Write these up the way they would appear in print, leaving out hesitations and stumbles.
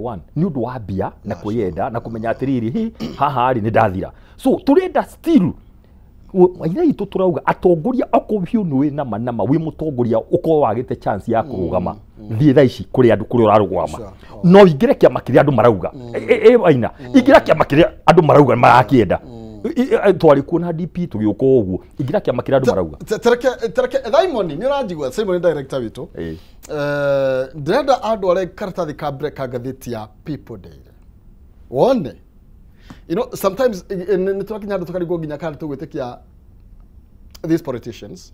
One nĩ ũndũ wa mbia na kwĩyenda na kũmenya atĩrĩrĩ, hi haha rĩ, nĩ ndathira. So tũrenda still ithe itũ tũrauga atongoria, okorwo biũ nĩ wĩ nama nama wĩ mũtongoria, ũkorwo wagĩte chance ya kũrũgama, thiĩ thaa ici kũrĩ andũ kũrĩa ũrarũgama. No ingĩre kĩama kĩrĩa andũ marauga. Aina ingĩra kĩama kĩrĩa andũ marauga marakĩenda. Twarĩ kuo na DP tũgĩũka ũguo, ingĩra kĩama kĩrĩa andũ marauga. Tereke Simon, nĩ ũranjigua? Simon director witũ. Ĩĩ. Ndĩrenda andware karatathi ka mbere ka ngathĩti ya People Daily wone. Sometimes nĩ tũrakinya handũ tũkarigwo nginya kana tũgwĩtĩkia these politicians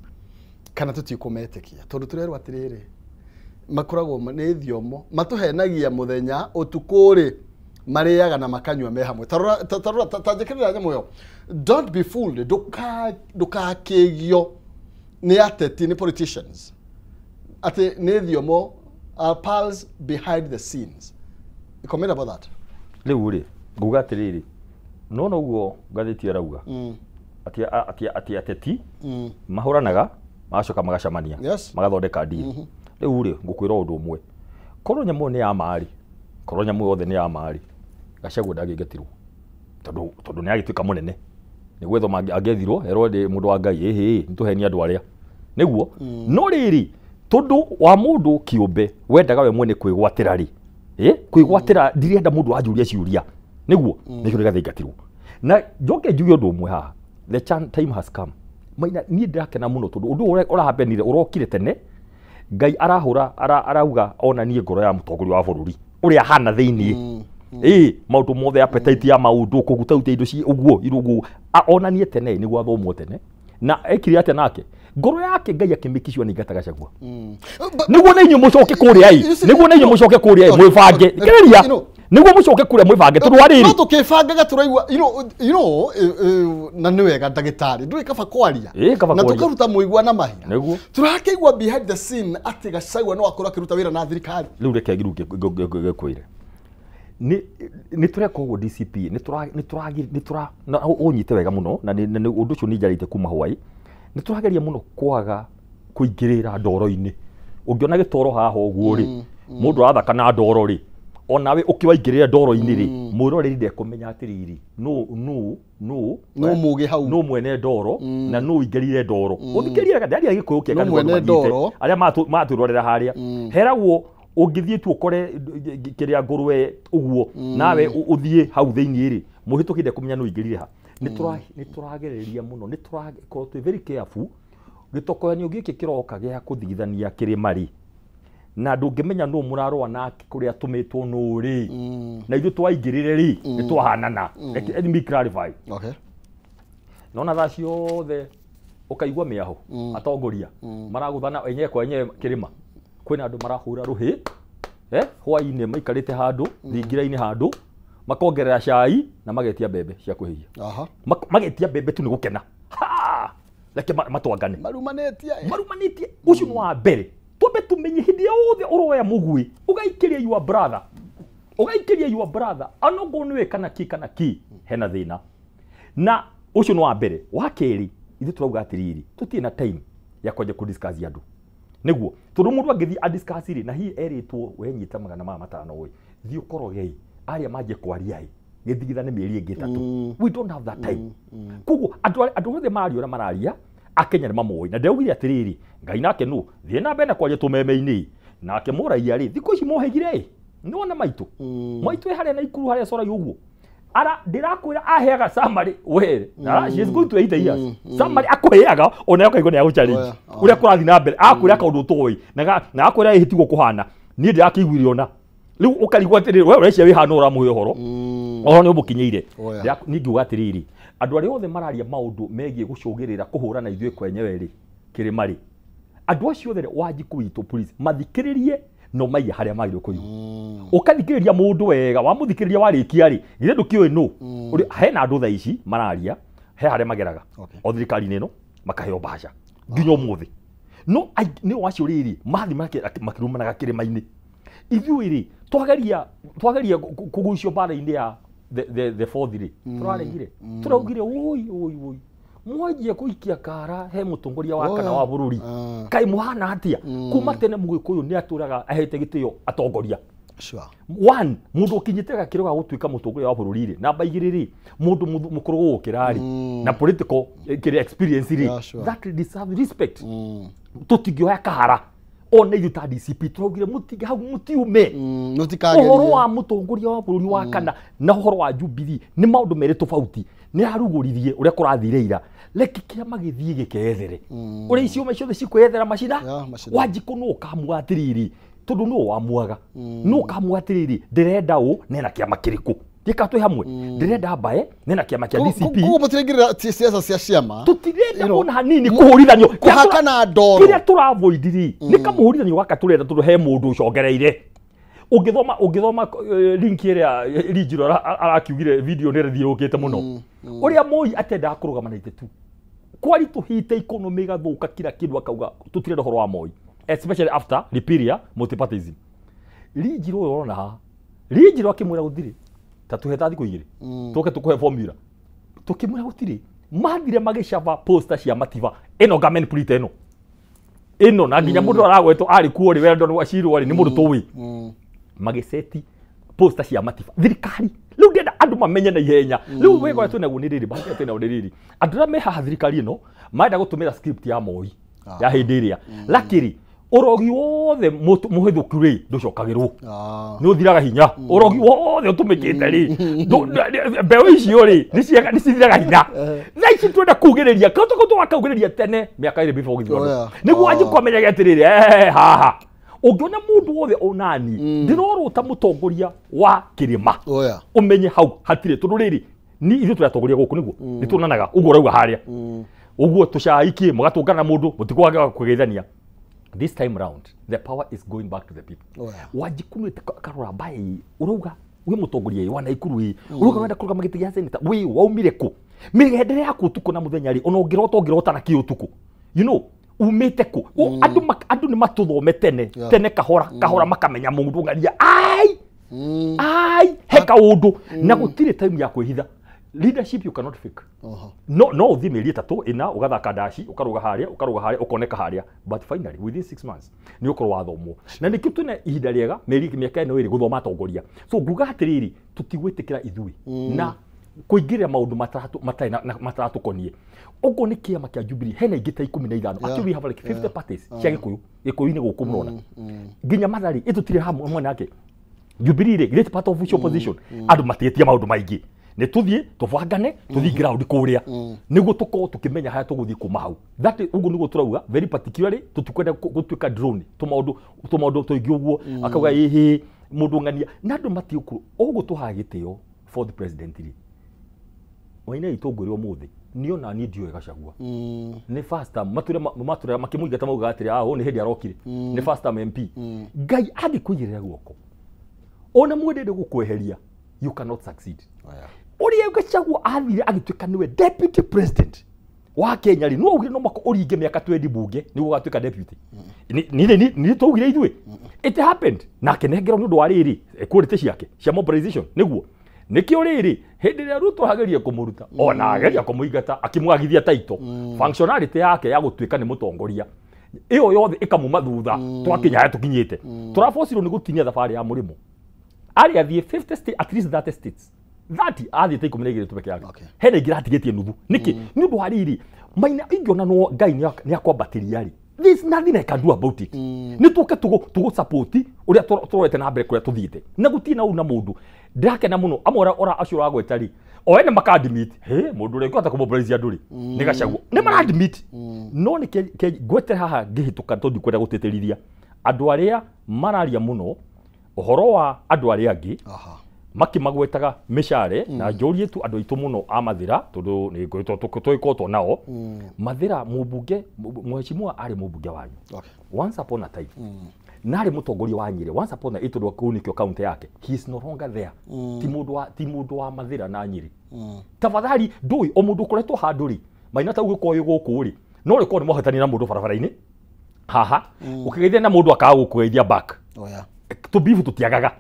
kana tũtikũmetĩkia, tondũ tũrerwo atĩrĩrĩ, makoragwo nĩ thiomo matũhenagia mũthenya, ũtukũ rĩ marĩaga na makanyua me hamwe. Tarora, tarora, ta njĩkĩrĩra nyamũ ĩyo. Don't be fooled, ndũkakĩgio nĩ ateti, nĩ politicians, atĩ nĩ thiomo, pals behind the scenes. Comment about that. Rĩu rĩ, nguga atĩrĩrĩ, nona ũguo ngathĩti ĩrauga atĩ ateti mahũranaga, magacoka magacemania, magathondeka deal. Rĩu rĩ, ngũkwĩra ũndũ ũmwe, korwo nyamũ ĩyo nĩ ya maarĩ, korwo nyamũ yothe nĩ ya maarĩ, Gachagua ndangĩingatirwo, tondũ nĩ agĩtuĩka mũnene, nĩ gwethwo angĩethirwo erwo ndĩ mũndũ wa Ngai, ĩhĩ, nĩ tũhenie andũ arĩa nĩguo. No rĩrĩ, tondũ wa mũndũ kĩũmbe wendaga we mwene kwĩgwatĩra rĩ, kwĩgwatĩra, ndirenda mũndũ anjũria ciũria, nĩguo nĩkĩo nĩgathingatirwo. Na njoke njuge ũndũ ũmwe haha, the time has come. Maina, niĩ ndĩrakena mũno tondũ ũndũ ũrĩa ũrahapenire ũrokire tene. Ngai arahũra arauga onanie ngoro ya mũtongoria wa bũrũri ũrĩa ahana thĩiniĩ, ĩĩ, maũndũ mothe, appetite ya maũndũ, kũgutauta indo ci ũguo irũguo, onanie tene nĩguo athomwo tene. Na ekire atĩa nake ngoro yake? Ngai akĩmĩkicua nĩ ingata Gachagua nĩguo na inyuĩ mũcoke kũrĩa ĩ, nĩguo na inyuĩ mũcoke kũrĩa ĩ, mwĩbange kĩrĩria, nĩguo mũcoke kũrĩa mwĩbange, tondũ wa rĩrĩ No tũkĩbangaga tũraigua na nĩ wega ndagĩtarĩ, ndũĩ kaba kwaria. Ĩ, kaba na kwaria. Tũkaruta mũigua na mahira. Nĩguo. Tũrakĩigua behind the scene atĩ Gachagua no akorwo akĩruta wĩra na thirikari. Rĩu reke ngiru ngĩkwĩre, nĩ tũreka ũguo DCP, nĩ tũra nĩ tũra nĩ tũra na ũnyite wega mũno, na nĩ ũndũ ũcio nĩ njarĩte kuma Hawaii, nĩ tũrageria mũno kwaga kũingĩrĩra ndoro-inĩ. Ũngĩona gĩtoro haha ũguo rĩ, mũndũ arathaka na ndoro rĩ, onawe ũkĩwaingĩrĩra ndoro-inĩ rĩ, mwĩroreri ndekũmenya atĩrĩrĩ, nũ nũ nũ Nũ mũgĩ hau. Nũ mwene ndoro na nũ ũingĩrire ndoro. Ũthikĩrĩrie wega, ndaria Gĩkũyũ kĩega Nũ nĩguo andũ mwene manyite. ndoro. Arĩa matwĩrorera harĩa heragwo, ũngĩthiĩ tu ũkore kĩrĩa ngũrwe ũguo, nawe ũthiĩ hau thĩiniĩ rĩ, mũhĩtũki ndekũmenya nũ ũingĩrire ha. Nĩ tũragereria mũno, nĩ tũrakorwo twĩ very careful. Gĩtokoyanio gĩkĩ kĩroka gĩa kũthigithania kĩrĩma rĩ, na ndũngĩmenya nũ mũrarũa nake, kũrĩa atũmĩtwo nũ rĩ, na ithuĩ twaingĩrire rĩ, nĩ twahanana. Let me clarify. Nona thaa ciothe ũkaigua mĩaho, atongoria maragũthana enyewe kwa enyewe kĩrĩma, kwĩna andũ marahũra rũhĩ, hwainĩ maikarĩte handũ thingira-inĩ handũ, makongerera cai na magetia mbembe cia kwĩhia. Magetia mbembe tu nĩ gũkena. Ha! Reke matwangane. Marumanĩtie. Marumanĩtie. Ũcio nĩ wa mbere. Twambe tũmenye, hĩndĩ yothe ũroya mũguĩ ũgaikĩria your brother, ũgaikĩria your brother, anokorwo nĩwe kana kĩ kana kĩ, hena thĩna. Na ũcio nĩ wa mbere. Wa kerĩ, ithuĩ tũrauga atĩrĩrĩ, tũtirĩ na time ya kwanja kũ discuss andũ, nĩguo tondũ mũndũ angĩthiĩ a discuss rĩ, na hihi erĩtwo wenyita 500 ĩ, thiĩ ũkoroge arĩa manjie kwaria ĩ, gĩthigithane mĩeri ĩngĩ 3. We don't have that time. Koguo andũ othe mararia ũrĩa mararia, Akenya nĩ mamoĩ. Na ndĩraugire atĩrĩrĩ, Ngai nake nũ thiĩ na mbere na kwaria tũmeme-inĩ nake mũraia rĩ, thikũ ici mohĩgire ĩ, nĩwona maitũ maitũ ĩ harĩa na ikuru harĩa corai ũguo, ara ndĩrakwĩra aheaga summary we. She is going to 80 years, summary akũheaga ona ũkaigua nĩ agũ challenge ũrĩa kũrathiĩ na mbere, akwĩra kaũndũ ũtoĩ na akwĩra ĩhĩ tiguo kũhana, niĩ ndĩrakĩiguire. Ona rĩu ũkarigwo atĩrĩrĩ, we ũrecia wĩ hana ũramũhe ũhoro, ũhoro nĩ ũmũkinyĩire. Niĩ ngiuga atĩrĩrĩ, andũ arĩa othe mararia maũndũ megiĩ gũcũgĩrĩra kũhũrana ithuĩ kwenyewe rĩ, kĩrĩma rĩ, andũ acio othe, Wanjikũ witũ, please mathikĩrĩrie no maige harĩa magĩrĩirwo kũigwo. Ũkathikĩrĩria mũndũ wega, wamũthikĩrĩria warĩkia rĩ, githĩ ndũkĩũĩ nũ. Hena andũ thaa ici mararia, he harĩa mageraga o thirikari-inĩ ĩno makaheo mbaca nginya ũmũthĩ, no nĩ acio rĩrĩ mathiĩ makĩrumanaga kĩrĩma-inĩ. Ithuĩ rĩ, twageria kũgucio mbara-inĩ ya the fourth rĩ, tũraregire, tũraugire oi oi oi, mwanjie kũikia kara he mũtongoria wa kana wa bũrũri. Kaĩ mũhana atĩa? Kuma tene Mũgĩkũyũ nĩ atũraga ahete gĩtĩo atongoria. Sure. One, mundu ukinyite gakiro ga gutuika mutongoria wa bururi ri, namba igiri ri, mundu mukuru gukira ri, na political experience ri, yeah, sure. That deserves respect. Tutingioya kahara ona ithuĩ ta DCP tũraugire mũtige hau mũtiume. Ũhoro wa mũtongoria wa bũrũri wa kana na ũhoro wa Jubilee nĩ maũndũ merĩ tofauti. Nĩ arugũririe ũrĩa kũrathire ira, reke kĩama gĩthiĩ gĩkeyethere. Ũrĩa icio ciothe cikwĩyethera macina, Wanjikũ nũ ũkamua atĩrĩrĩ, tondũ nũ wamuaga, nũ ũkamua atĩrĩrĩ, ndĩrenda ũ nena kĩama kĩrĩkũ. Gĩka twĩ hamwe, ndĩrenda mbae nena kĩama kĩa DCP. Koguo mũtiraingĩrĩra siasa cia ciama. Tũtirenda ona hanini kũhũrithanio. Kũhakana ndoro. Kĩrĩa tũravoid rĩ, nĩ kamũhũrithanio gaka tũrenda tondũ he mũndũ ũcongereire. Ũngĩthoma link ĩrĩa Rinjiro arakiugire video nĩ ĩrathiũrũrũkĩte mũno. Ũrĩa Moi atendaga kũrũgama na 82. Kwaritũhĩte economy ĩgathũka kila kĩndũ akauga tũtirenda ũhoro wa Moi. Especially after repeal multipartyism. Rinjiro ũyũ ũrona haha. Rinjiro akĩmwĩra gũtirĩ. Ta tuhe ta thikũ igĩrĩ. Tũke tũkũhe formula. Tũkĩmwĩra gũtirĩ. Mathire magĩcaba poster cia Matiba. Ĩno government print ĩno. Ĩno na nginya mũndũ aragwetwo arĩ kuo rĩ wendo Wachirwo rĩ nĩ mũndũ tũĩ. Magĩceti poster cia Matiba. Thirikari rĩu ndĩrenda andũ mamenye na ihenya. Rĩu wega twĩ naguo nĩ rĩrĩ, bahati twĩ naguo nĩ rĩrĩ. Andũ arĩa me haha thirikari ĩno marenda gũtũmĩra script ya Moi ya hĩndĩ ĩrĩa. Lakini ũrogi wothe mũhĩthũku rĩ ndũcokagĩrwo. Nĩ ũthiraga hinya. Ũrogi wothe ũtũmĩkĩte rĩ, mbeũ icio rĩ nĩ cithiraga hinya. Thaa ici twenda kugĩrĩria, tũgakaugĩrĩria tene mĩaka ĩrĩ before gĩthurano. Nĩguo Wanjikũ amenyage atĩrĩrĩ, haha. Ũngĩona mũndũ wothe onani ndĩrorwo ta mũtongoria wa kĩrĩma. Ũmenye hau hatirĩ tondũ rĩrĩ ni ithuĩ tũratongoria gũkũ nĩguo nĩ tuonanaga ũguo ũrauga harĩa. Ũguo tũcaikie mũgatũngana mũndũ mũtikwaga kũgeithania. This time round, the power is going back to the people. Wanjikũ nĩ karora mbae ũrauga wĩ mũtongoria wa Naikuru ĩ ũrauga wenda kũrũgama gĩtĩ gĩa senator wĩ waumire kũ mĩgendere yaku ũtukũ na mũthenya rĩ ona ũngĩrota ũngĩrota na kĩ ũtukũ, you know, umĩte kũ. Andũ nĩ matũthome tene tene kahora kahora makamenya mũndũ ng'ania ai ai he kaũndũ na gũtirĩ time ya kwĩhitha. Leadership you cannot fake. No no ũthiĩ mĩeri ĩtatũ ĩna ũgathaka ndaci ũkarũga harĩa ũkarũga harĩa ũkoneka harĩa, but finally within 6 months nĩ ũkorwo wathomwo. Na nĩkĩo twĩna ihinda rĩega mĩeri mĩaka ĩno ĩrĩ gũthoma atongoria. So nguga atĩrĩrĩ tũtigwĩtĩkĩra ithuĩ na kũingĩrĩra maũndũ mataratũkoniĩ. Ũguo nĩ kĩama kĩa Jubilee hena ingĩ ta 15. Actually we have like 50 parties cia Gĩkũyũ Gĩkũyũ-inĩ gũkũ mũrona nginya Mathari ĩtũtirĩ hamwe mwena wake Jubilee rĩ great part of opposition andũ matigĩtie maũndũ maingĩ. Nĩ tũthiĩ tũbangane tũthiĩ ground kũrĩa nĩguo tũkorwo tũkĩmenya harĩa tũgũthiĩ kuma hau. That ũguo nĩguo tũrauga very particularly tũtikwenda gũtuĩka drone tũmaũndũ tũingĩ ũguo akauga ĩhĩ mũndũ ng'ania na andũ matiũkũ ũguo tũhaga gĩtĩo for the president rĩ. Waina itũngũrĩ ũmũthĩ niĩ ona niĩ ndiũĩ Gachagua. Nĩ first time mature makĩmũingata maugaga atĩrĩ ah nĩ hĩndĩ arokire nĩ first time MP. Ngai angĩkũigĩrĩra guoko ona mwendete gũkweheria you cannot succeed. Ũrĩa Gachagua athire agĩtuĩka nĩwe deputy president wa Kenya rĩ no augire no mwaka ũringe mĩaka 20 bunge nĩguo ũgatuĩka deputy. Nĩ twaugire ithuĩ. It happened. Na akĩnengerwo nĩ ũndũ wa rĩrĩ quality ciake cia mobilization nĩguo. Nĩkĩo rĩrĩ hĩndĩ ĩrĩa Ruto ageria kũmũruta ona ageria kũmũingata akĩmwagithia title functionality yake ya gũtuĩka nĩ mũtongoria ĩyo yothe ĩkamuma thutha twakinya harĩa tũkinyĩte. Tũrabocirwo nĩ gũtinia thabarĩ ya mũrĩmo. Arĩ athiĩ 50 states, at least 30 states. 30 athiĩte 12 tu peke yake. Hena ingĩ ratigĩtie nuthu. Nĩkĩ? Nĩ ũndũ wa rĩrĩ maina ingĩona no Ngai nĩ akwambatĩria rĩ. There's nothing I can do about it. Nĩ tũke tũgũ support ũrĩa tũrorete na mbere kũrĩa tũthiĩte. Na gũtirĩ na ũru na mũndũ. Ndĩrakena mũno amwe ora acio ũragweta rĩ o ene maka-admit he mũndũ ũrĩa ũngĩhota kũmobilize andũ rĩ nĩ Gachagua. Nĩ mara-admit. No nĩ ngwete haha ngĩhĩtũka tondũ ndikwenda gũtĩtĩrithia andũ arĩa mararia mũno ũhoro wa andũ arĩa angĩ makĩmagwetaga mĩcare na njũrie tu andũ aitũ mũno a Mathĩra tondũ nĩ tũgĩkorwo nao. Mathĩra mũmbunge mheshimiwa arĩ mũmbunge wanyu once upon a time na arĩ mũtongoria wa Nyĩrĩ once upon a time tondũ kũu nĩkĩo kaunti yake. He is no longer there. Ti mũndũ wa Mathĩra na Nyĩrĩ. Tafadhali ndũĩ o mũndũ ũkoretwo handũ rĩ maina ta ũgĩkorwo wĩ gũkũ rĩ no rĩkorwo nĩ mwahetania na mũndũ barabara-inĩ haha ũkĩgeithia na mũndũ akaga gũkũgeithia back. Tũbibu tũtiagaga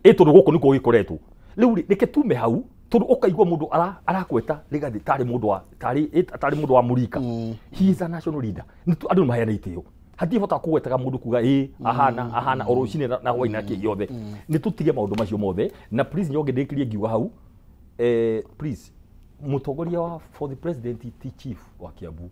ĩ tondũ gũkũ nĩkuo gĩkoretwo. Rĩu rĩ reke tume hau tondũ ũkaigua mũndũ arakweta Rigathi tarĩ mũndũ wa tarĩ mũndũ wa mũrika. He is a national leader. Andũ nĩ maheana itĩo. Hatirĩ bata kũgwetaga mũndũ kuga ĩ ahana ahana o rũcinĩ na hwaĩ na kĩ gĩothe. Nĩ tũtige maũndũ macio mothe na please nyonge ndĩkĩrie ngiuga hau, please mũtongoria wa for the president ti chief wa Kiambu.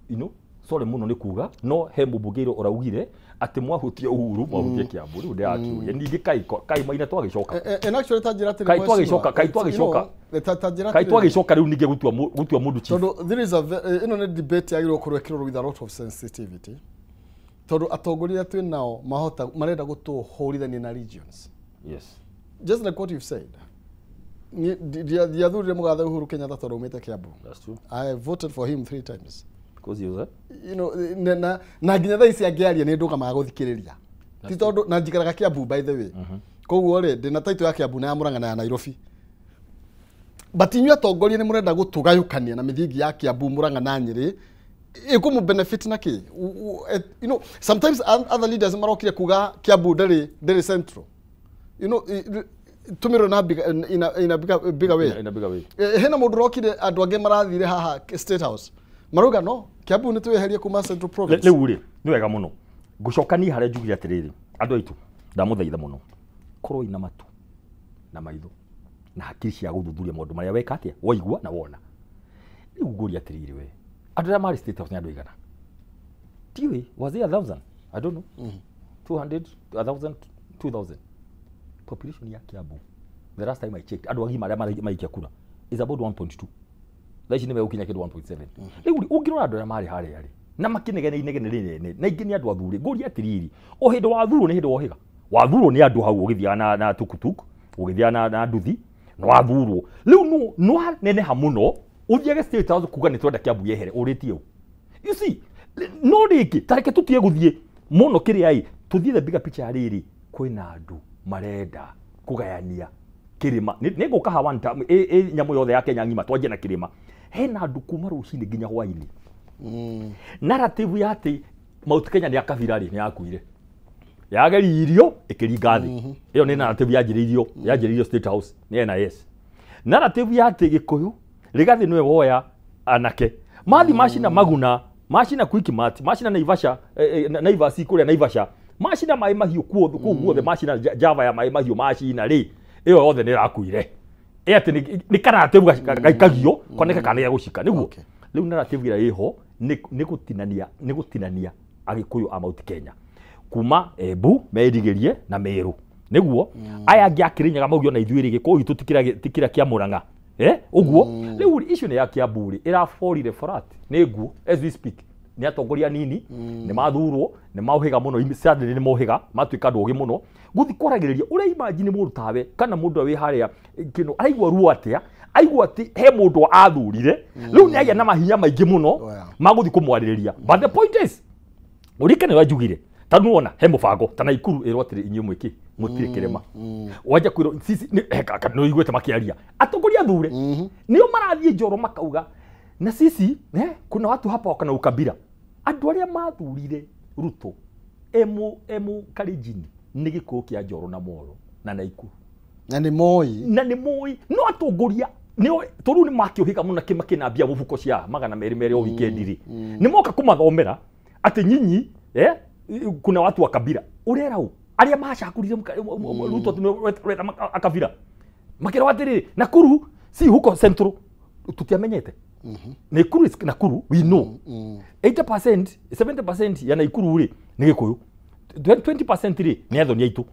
You know, sorry mũno nĩ kuga no he mũmbunge ũraugire atĩ mwahutia Uhuru mwahutia Kiambu. Rĩu ndĩrakĩũria ningĩ kai maina twagĩcoka. And actually ta njĩra atĩrĩ, Kai twagĩcoka, kai twagĩcoka. Ta njĩra kai atĩrĩ. Twagĩcoka rĩu ningĩ gũtua mũndũ chief. Tondũ there is a ĩno nĩ debate yagĩrĩirwo gũkorwo ĩkĩrorwo with a lot of sensitivity, tondũ atongoria arĩa twĩ nao mahota marenda gũtũhũrithania na regions. Just like what you've said, ndiathurire mũgathe Uhuru Kenyatta tondũ aumĩte Kiambu. That's true. I voted for him three times. Because he was Na nginya thaa ici angĩaria nĩ ndũgamaga gũthikĩrĩria, ti tondũ na njikaraga Kiambu, by the way. Koguo rĩ, ndĩna title ya Kiambu na ya Murang'a na ya Nairobi, but inyuĩ atongoria nĩ mũrenda gũtũgayũkania na mĩthingi ya Kiambu, Murang'a na Nyĩrĩ. Ĩkũmũ benefit na kĩ? Sometimes other leaders marokire kuga Kiambu ndĩrĩ central, tũmĩrwo na in a bigger way. In a bigger way. Hena mũndũ ũrokire, andũ angĩ marathire haha State House marauga no Kiambu nĩ twĩherie kuma Central Province. Rĩu rĩ, nĩ wega mũno ngũcoka niĩ harĩa njugire atĩrĩrĩ, andũ aitũ, ndamũthaitha mũno, korwo ina matu na maitho na hakiri cia gũthuthuria maũndũ marĩa weka atĩa waigua na wona. Rĩu ngũria atĩrĩrĩ, we andũ arĩa marĩ State House nĩ andũ aigana? Tiũĩ, was it 1,000? I don't know, 200, 1,000, 2,000. Population ya Kiambu, the last time I checked, andũ agima arĩa maikia kura is about 1.2. Thaa ici nĩ megũkinya kĩndũ 1.7. Rĩu rĩ, ũngĩrora andũ arĩa marĩ harĩa rĩ na makĩnegene inegene rĩnene na ingĩ nĩ andũ athure. Ngũria atĩrĩrĩ, o hĩndĩ wathurwo nĩ hĩndĩ wohĩga wathurwo nĩ andũ hau ũgĩthiaga na tukutuk, ũgĩthiaga na nduthi na wathurwo rĩu no waneneha mũno ũthiage State House kuga nĩ twenda Kiambu yehere ũrĩtie ũ. You see, no rĩngĩ ta reke tũtige gũthiĩ mũno kĩrĩa ĩ tũthiĩ the bigger picture ya rĩrĩ, kwĩna andũ marenda kũgayania kĩrĩma. Nĩ ngũka hawa ĩ nyamũ yothe ya Kenya ng'ima twanjie na kĩrĩma. Hena andũ kuma rũcinĩ nginya hwainĩ, narrative ya atĩ Mount Kenya nĩ ya kabira rĩ nĩ yakuire yageririo ĩkĩringa thĩ. Ĩyo nĩ narrative yanjĩrĩirio State House nĩ NIS. Narrative ya atĩ Gĩkũyũ Rigathĩ nĩwe woya anake mathi macina Maguna, macina Quickmart, macina Naivasha, Naivas kũrĩa Naivasha, macina maĩ mahiũ kuo kũu guothe, macina Java ya maĩ mahiũ macina rĩ, ĩyo yothe nĩ ĩrakuire. Ĩ atĩ nĩ karatabu gaikagio koneka kana nĩ gũcika nĩguo. Rĩu narrative ĩrĩa ĩho nĩ gũtinania Agĩkũyũ a Mount Kenya kuma Embu merigĩrie na Meru nĩguo aya angĩ a Kĩrĩnyaga maugio na ithuĩ rĩ Gĩkũyũ gitũ ti kĩrĩa kĩa Mũrang'a, ũguo. Rĩu rĩ, issue nĩ ya Kiambu rĩ ĩraborire flat nĩ nguo. As we speak, nĩ atongoria nini nĩ mathurwo nĩ maũhĩga mũno, sadly nĩ mohĩga matuĩka andũ ogĩ mũno gũthi kwaragĩrĩria ũrĩa. Imagine mũndũ tawe kana mũndũ ũrĩa wĩ harĩa kĩno araigua ruo atĩa aigua atĩ he mũndũ athurire rĩu nĩ agĩa na mahinya maingĩ mũno Oh, yeah. magũthi kũmwarĩrĩria. But the point is, ũrikane ũrĩa njugire, ta nĩwona he mũbango ta Naikuru ĩrwo atĩrĩ, inyuĩ mwĩkĩ mũtirĩ kĩrĩma wanja kwĩrwo sisi nĩ ũiguĩte makĩaria atongoria athure nĩo marathiĩ njoro makauga na sisi, kuna watu hapa wako na ukabila. Andũ arĩa mathurire Ruto emu Kalenjin nĩ Gĩkũyũ kĩa Njoro na Moro na Naikuru. Na nĩ moi. Na nĩ moĩ no atongoria nĩo tondũ nĩ makĩũhĩga mũno kĩna mbia mũbuko cia 200 o weekend rĩ, nĩ moka kũmathomera atĩ nyinyi, kuna watu wa kabila. Ũrera ũ arĩa macakũrire Ruto atĩ nĩwe ũreta akabira makĩrwo atĩrĩrĩ, Nakuru si huko Central, tutiamenyete Nakuru is Nakuru, we know 80% 70% ya Nakuru rĩ nĩ Gĩkũyũ, 20% rĩ nĩ athoni aitũ,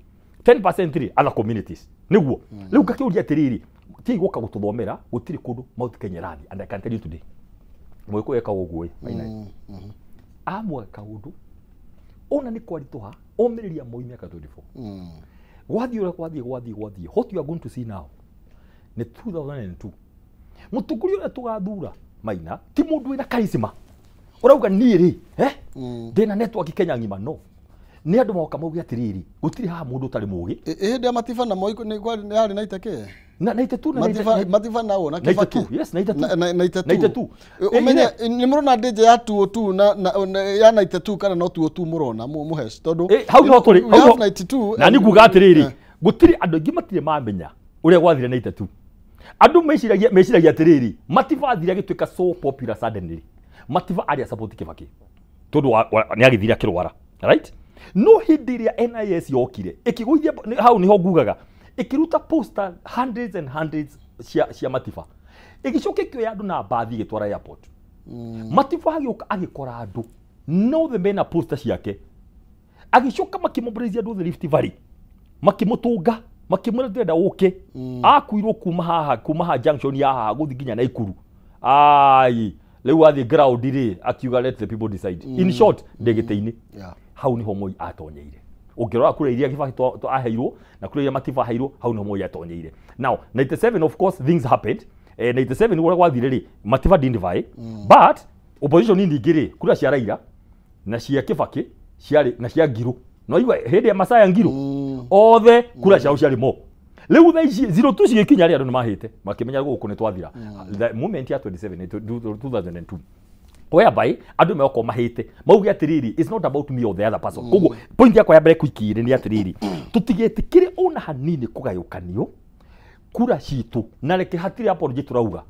10% rĩ other communities nĩguo. Rĩu ngakĩũria atĩrĩrĩ, ti gũka gũtũthomera gũtirĩ kũndũ Mount Kenya ĩrathiĩ. And I can tell you today, Mũgĩkũyũ ekaga ũguo ĩ Maina amwe kaũndũ ona nĩ kwaritũha omĩrĩria Moi mĩaka 24 gwathiĩ ũrĩa gwathiĩ. What you are going to see now nĩ 2002 mũtongoria ũrĩa tũgathura Maina ti mũndũ wĩna charisma ũrauga niĩ rĩ, ndĩna network Kenya ng'ima. No nĩ andũ moka mauge atĩrĩrĩ, gũtirĩ haha mũndũ ũtarĩ mũgĩ. Hĩndĩ ya Matiba na Moi nĩ yarĩ na itekĩ. Na 92 na Matiba nao na Kibaki. 92, yes, 92. Na 92. 92. Ũmenye nĩ mũrona ndĩnja ya 202 na ya 92 kana no 202 mũrona mũhesh tondũ Hau no tũrĩ we have 92. Na nĩ nguga atĩrĩrĩ, gũtirĩ andũ aingĩ matirĩ mamenya ũrĩa gwathire 92. Andũ meciragia atĩrĩrĩ, Matiba athire agĩtuĩka so popular suddenly. Matiba arĩa support Kibaki. Tondu nĩ agĩthire akĩrwara. Right? No hĩndĩ ĩrĩa NIS yokire ĩkĩgũithia hau niho ngugaga ĩkĩruta poster hundreds and hundreds cia Matiba. Ĩgĩcoka ĩkĩoya andũ na mbathi ĩgĩtwara airport. Matiba agĩũka agĩkora andũ no the mena poster ciake. Agĩcoka makĩmobilize andũ othe Rift Valley. Makĩmũtũnga, makĩmwĩra ndĩrenda ũke. Akuirwo kuma haha, kuma haha junction ya haha gũthiĩ nginya Naikuru. Ai, rĩu athiĩ ground rĩ, akiuga let the people decide. In short, ndĩgĩte-inĩ. Hau niho Moi atonyeire. Ũngĩrora kura iria Kibaki aheirwo na kura iria Matiba aheirwo, hau niho Moi atonyeire. Now, 97 of course things happened. 97 ũrĩa gwathire rĩ, Matiba didn't vie. But opposition nyingĩ rĩ, kura cia Raila na cia Kibaki ciarĩ na cia Ngiru. No igua hĩndĩ ya Masaya Ngiru othe kura ciao ciarĩ mo. Rĩu thaa ici 02 cigĩkinya rĩ, andũ nĩ mahĩte makĩmenya gũkũ nĩ twathira. The moment ya 27 2002 whereby andũ megokorwo mahĩte mauge atĩrĩrĩ, it's not about me or the other person. Koguo point yakwa ya mbere kwikire nĩ atĩrĩrĩ, tũtigetĩkĩre ona hanini kũgayũkanio kura citũ, na reke hatirĩ apology tũrauga.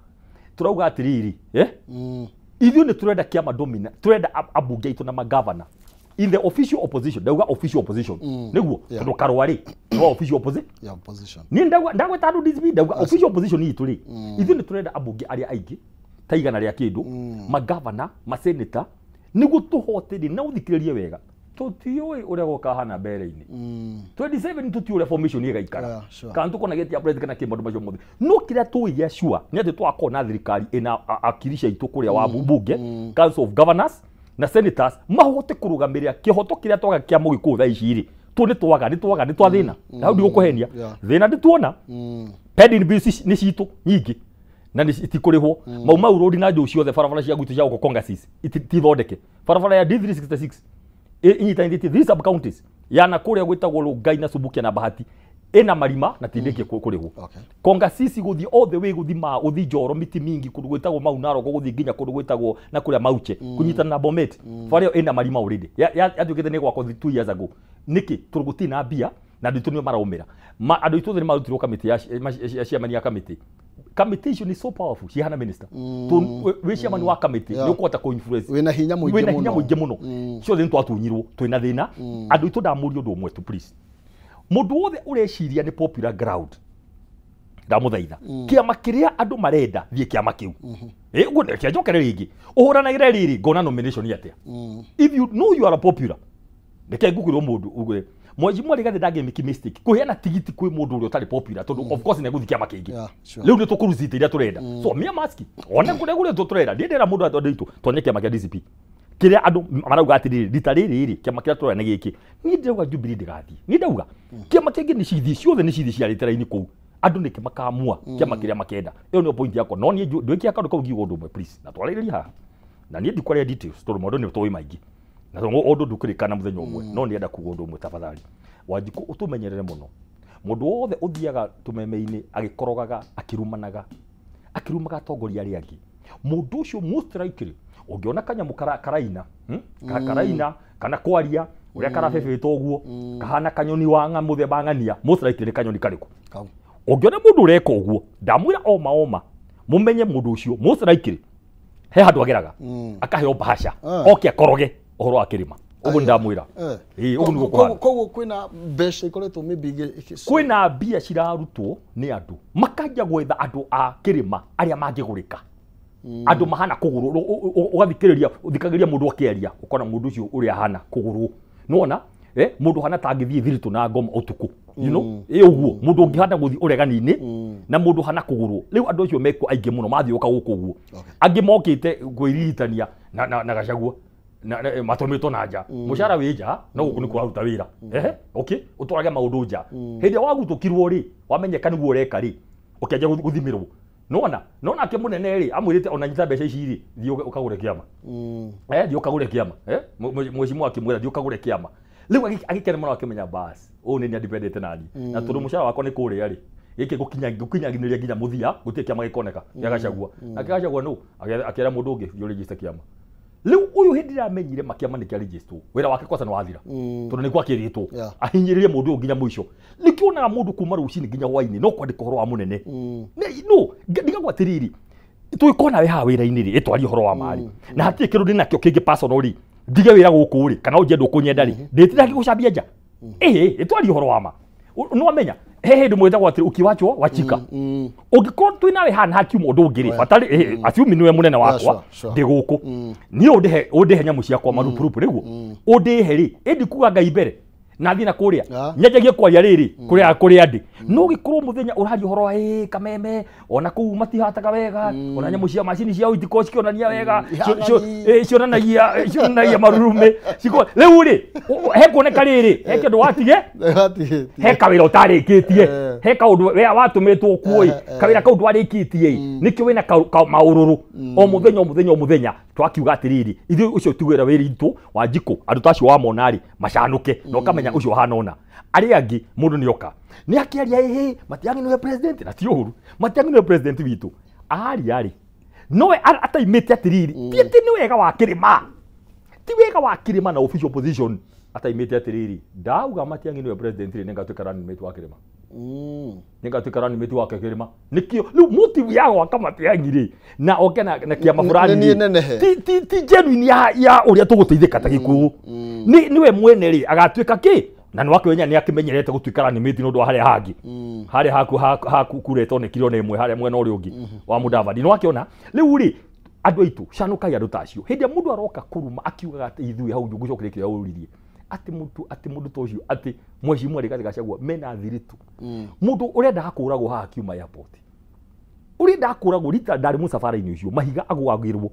Tũrauga atĩrĩrĩ, ithuĩ nĩ tũrenda kĩama domina, tũrenda ambunge aitũ na magavana in the official opposition. Ndauga official opposition nĩguo tondũ Karũa rĩ no official opposition. Yeah, opposition. Niĩ ndagweta andũ DCP, ndauga official opposition itũ rĩ, ithuĩ nĩ tũrenda ambunge arĩa aingĩ ta igana rĩa kĩndũ, magavana, maseneta, nĩguo tũhote rĩ, na ũthikĩrĩrie wega, tũtiũĩ ũrĩa gũkahana mbere-inĩ. 27 tũtiũĩ ũrĩa formation ĩgaikara. Kana tũkona gĩtia president kana kĩ maũndũ macio mothe. No kĩrĩa tũĩ gĩa sure nĩ atĩ twakorwo na thirikari ĩna akirisha itũ kũrĩa wa bunge, Council of Governors na senators mahote kũrũgamĩrĩra kĩhoto kĩrĩa twaga kĩa Mũgĩkũyũ thaa ici rĩ. Tũ nĩ twaga, nĩ twaga, nĩ twathĩna. Hau ndigũkũhenia. Thĩna ndĩtuona. Pending bills nĩ citũ nyingĩ na nĩ itikũrĩhwo. Mau Mau Road na njũĩ ciothe barabara cia gwitũ cia gũkũ Kongasis tithondeke. Barabara ya D366 ĩnyitanĩtie three sub counties ya na kũrĩa gwĩtagwo Rongai na Subukia na Bahati ĩna marima na tindĩkie kũrĩhwo. Kongasisi gũthiĩ all the way gũthiĩ ma gũthiĩ Njoro mĩtĩ mingi kũndũ gwĩtagwo Mau Narok gũthiĩ nginya kũndũ gwĩtagwo na kũrĩa Mauche kũnyitana na Bomet. Bara ĩyo ĩna marima already. Yatuĩkĩte nĩ gwakwo 2 years ago. Nĩkĩ? Tondũ gũtirĩ na mbia na andũ aitũ nĩo maraũmĩra. Andũ aitũ othe nĩ marutirwo kamĩtĩ ya chairman ya kamĩtĩ. Kamĩtĩ icio nĩ so powerful, cihana minister. Wĩ chairman wa kamĩtĩ nĩ ũkũhota kũ-influence. Wĩna hinya mũingĩ mũno. Wĩna hinya mũingĩ mũno. Ciothe nĩ twatunyirwo, twĩna thĩna. Andũ aitũ ndamũria ũndũ ũmwe tu please. Mũndũ wothe ũreciria nĩ popular ground, ndamũthaitha. Kĩama kĩrĩa andũ marenda, thiĩ kĩama kĩu. Ũguo reke njokere rĩngĩ. Ũhũranagĩre rĩrĩ, ngona nomination atĩa. If you know you are a popular, reke ngũkwĩrwo mũndũ uge Mheshimiwa Rigathi ndangĩmĩki mistake kũheana tigiti kwĩ mũndũ ũrĩa ũtarĩ popular, tondũ of course nĩegũthiĩ kĩama kĩngĩ. Rĩu nĩ tũkũrucite iria tũrenda. So me maski one kũrĩa kũrĩa tũrenda. Ndiĩ ndĩra mũndũ andũ aitũ tonye kĩama kĩa DCP kĩrĩa andũ marauga atĩrĩrĩ, rita rĩrĩ rĩ kĩama kĩrĩa tũrenda nĩ gĩkĩ. Niĩ ndĩrauga Jubilee ndĩgathiĩ. Niĩ ndauga kĩama kĩngĩ nĩ cithi ciothe nĩ cithi ciarĩte raini kũu. Andũ nĩkĩ makamua kĩama kĩrĩa makenda. Ĩyo nĩyo point yakwa. No niĩ ndwĩkia kaũndũ kau ngiuga ũndũ ũmwe please, na twarĩrĩria haha. Na niĩ ndikwaria details tondũ maũndũ nĩ tũĩ maingĩ. Na ũndũ ndũkĩrĩkana mũthenya ũmwe. No nĩenda kuga ũndũ ũmwe tafadhali. Wanjikũ ũtũmenyerere mũno. Mũndũ wothe ũthiaga tũmeme-inĩ agĩkorogaga, akĩrumanaga, akĩrumaga atongoria arĩa angĩ. Mũndũ ũcio most likely ũngĩona kanyamũ karaina, karaina kana kwaria ũrĩa karabebetwo ũguo, kahana kanyoni wa mũthemba ng'ania, most likely nĩ kanyoni karĩkũ. Ũngĩona mũndũ ũreka ũguo, ndamwĩra oma oma, mũmenye mũndũ ũcio most likely he handũ ageraga, akaheo bahasha, oke akoroge ũhoro wa kĩrĩma. Ũguo ndamwĩra. Ũguo nĩguo kũhana. Koguo kwĩna mbeca ikoretwo maybe kwĩna mbia cirarutwo nĩ andũ makanjia gwetha andũ a kĩrĩma arĩa mangĩgũrĩka. Andũ mahana kũgũrũ, ũgathikĩrĩria, ũthikagĩrĩria mũndũ akĩaria, ũkona mũndũ ũcio ũrĩa ahana kũgũrũ. Nĩwona? Mũndũ hana tangĩthiĩ thiritũ na ngoma ũtukũ. You know? Ũguo, mũndũ ũngĩhana gũthiĩ ũregani-inĩ na mũndũ hana kũgũrũ. Rĩu andũ acio mekuo aingĩ mũno mathiũka gũkũ ũguo. Angĩ mokĩte kwĩririkania na Gachagua. Na matũmĩtwo na nja. Mũcara wĩ nja, no gũkũ nĩ kũraruta wĩra. Okay, ũtwarage maũndũ nja. Hĩndĩ ĩrĩa wagutũkirwo rĩ, wamenyeka nĩguo ũreka rĩ, ũkĩanjia gũthimĩrwo. Nĩwona? No nake mũnene rĩ, amwĩrĩte ona nyita mbeca ici rĩ, thiĩ ũkagũre kĩama. Thiĩ ũkagũre kĩama. Mheshimiwa akĩmwĩra thiĩ ũkagũre kĩama. Rĩu agĩkena mũno akĩmenya bas, ũyũ nĩ niĩ andipendete nani. Na tondũ mũcara wakwa nĩ kũrĩa rĩ, gĩkĩ gũkinyanĩria nginya mũthia, gũtirĩ kĩama gĩkoneka gĩa Gachagua. Nake Gachagua nũ? Akĩra mũndũ ũngĩ thiĩ ũregister kĩama. Rĩu ũyũ hĩndĩ ĩrĩa amenyire makĩama nĩ kĩa register, wĩra wake kwanza nĩ wathira. Tondũ nĩkuo akĩrĩtwo. Ahinyĩrĩrie mũndũ ũyũ nginya mũico. Nĩkĩo wonaga mũndũ kuma rũcinĩ nginya hwainĩ no kwandĩka ũhoro wa mũnene. No, ndigagwo atĩrĩrĩ, tũgĩkorwo nawe haha wĩra-inĩ rĩ, ĩtwarie ũhoro wa mari. Na hatirĩ kĩndũ ndĩnakĩo kĩngĩ personal rĩ. Ndige wĩra gũkũ rĩ kana ũnjie ndũkũnyenda rĩ ndĩtira gĩgũcambia nja. Ĩhĩ ĩtwarie ũhoro wa ma. Nĩ wamenya he hĩndĩ mwĩtagwo atĩrĩ ũkiwachwo wachika. Ũngĩkorwo twĩ nawe hana hakiuma ũndũ ũngĩ rĩ batarĩ assuming nĩwe mũnene wakwa ndĩ gũkũ niĩ ũndĩhe nyamũ ciakwa marupurupu nĩguo ũndĩhe rĩ ĩndi kuga Ngai mbere na thiĩ na kũrĩa nyanjagie kwaria rĩrĩ kũrĩa kũrĩa ndĩ no gĩkorwo mũthenya ũraria ũhoro wa kameme ona kũu matihataga wega ona nyamũ cia macini ciao itikorwo cikĩonania wega cionanagia marurume rĩu rĩ he kuoneka rĩrĩ he kĩndũ watige he kawĩra ũtarĩkĩtie he kaũndũ we watũmĩtwo kuo ĩ kawĩra kau ndwarĩkĩtie nĩkĩo wĩna maũrũrũ o mũthenya o mũthenya o mũthenya twakiuga atĩrĩrĩ ithuĩ ũcio ti wĩra witũ wa njikũ andũ ta acio wamona rĩ macanũke na ũkamenya ũcio ũhana ũna arĩa angĩ mũndũ nĩoka nĩ akĩaria ĩhĩ Matiang'i nĩwe president na ti ũru Matiang'i nĩwe president witũ aria rĩ nowe ataimĩte atĩrĩrĩ ti atĩ nĩ wega wa kĩrĩma ti wega wa kĩrĩma na official position ataimĩte atĩrĩrĩ ndauga Matiang'i nĩwe president rĩ nĩngatuĩka running mate wa kĩrĩma nĩngatuĩka running mate wake kĩrĩma nĩkĩo rĩu motive ya gwaka Matiang'i rĩ na oke na kĩama fulani ti genuine ya ũrĩa tũgũteithĩka ta gĩkuũ nĩwe mwene rĩ agatuĩka kĩ na nĩ wakĩmenya nĩ akĩmenyerete gũtuĩka running mate nĩ ũndũ wa harĩa hangĩ harĩa haku kuretwo nĩ kiro na ĩmwe harĩa mwena ũrĩa ũngĩ wa Mudavadi nĩ wakĩona rĩu rĩ andũ aitũ canũkai andũ ta acio hĩndĩ ĩrĩa mũndũ aroka kũruma akiugaga atĩ ithuĩ hau ngũcokeria kĩrĩa ũririe atĩ mũndũ ta ũcio atĩ mheshimiwa Rigathĩ Gachagua mena thiritũ mũndũ ũrendaga kũragwo haha akiuma airport ũrendaga kũragwo rita ndarĩ mũcabara-inĩ ũcio mahiga agwagĩrwo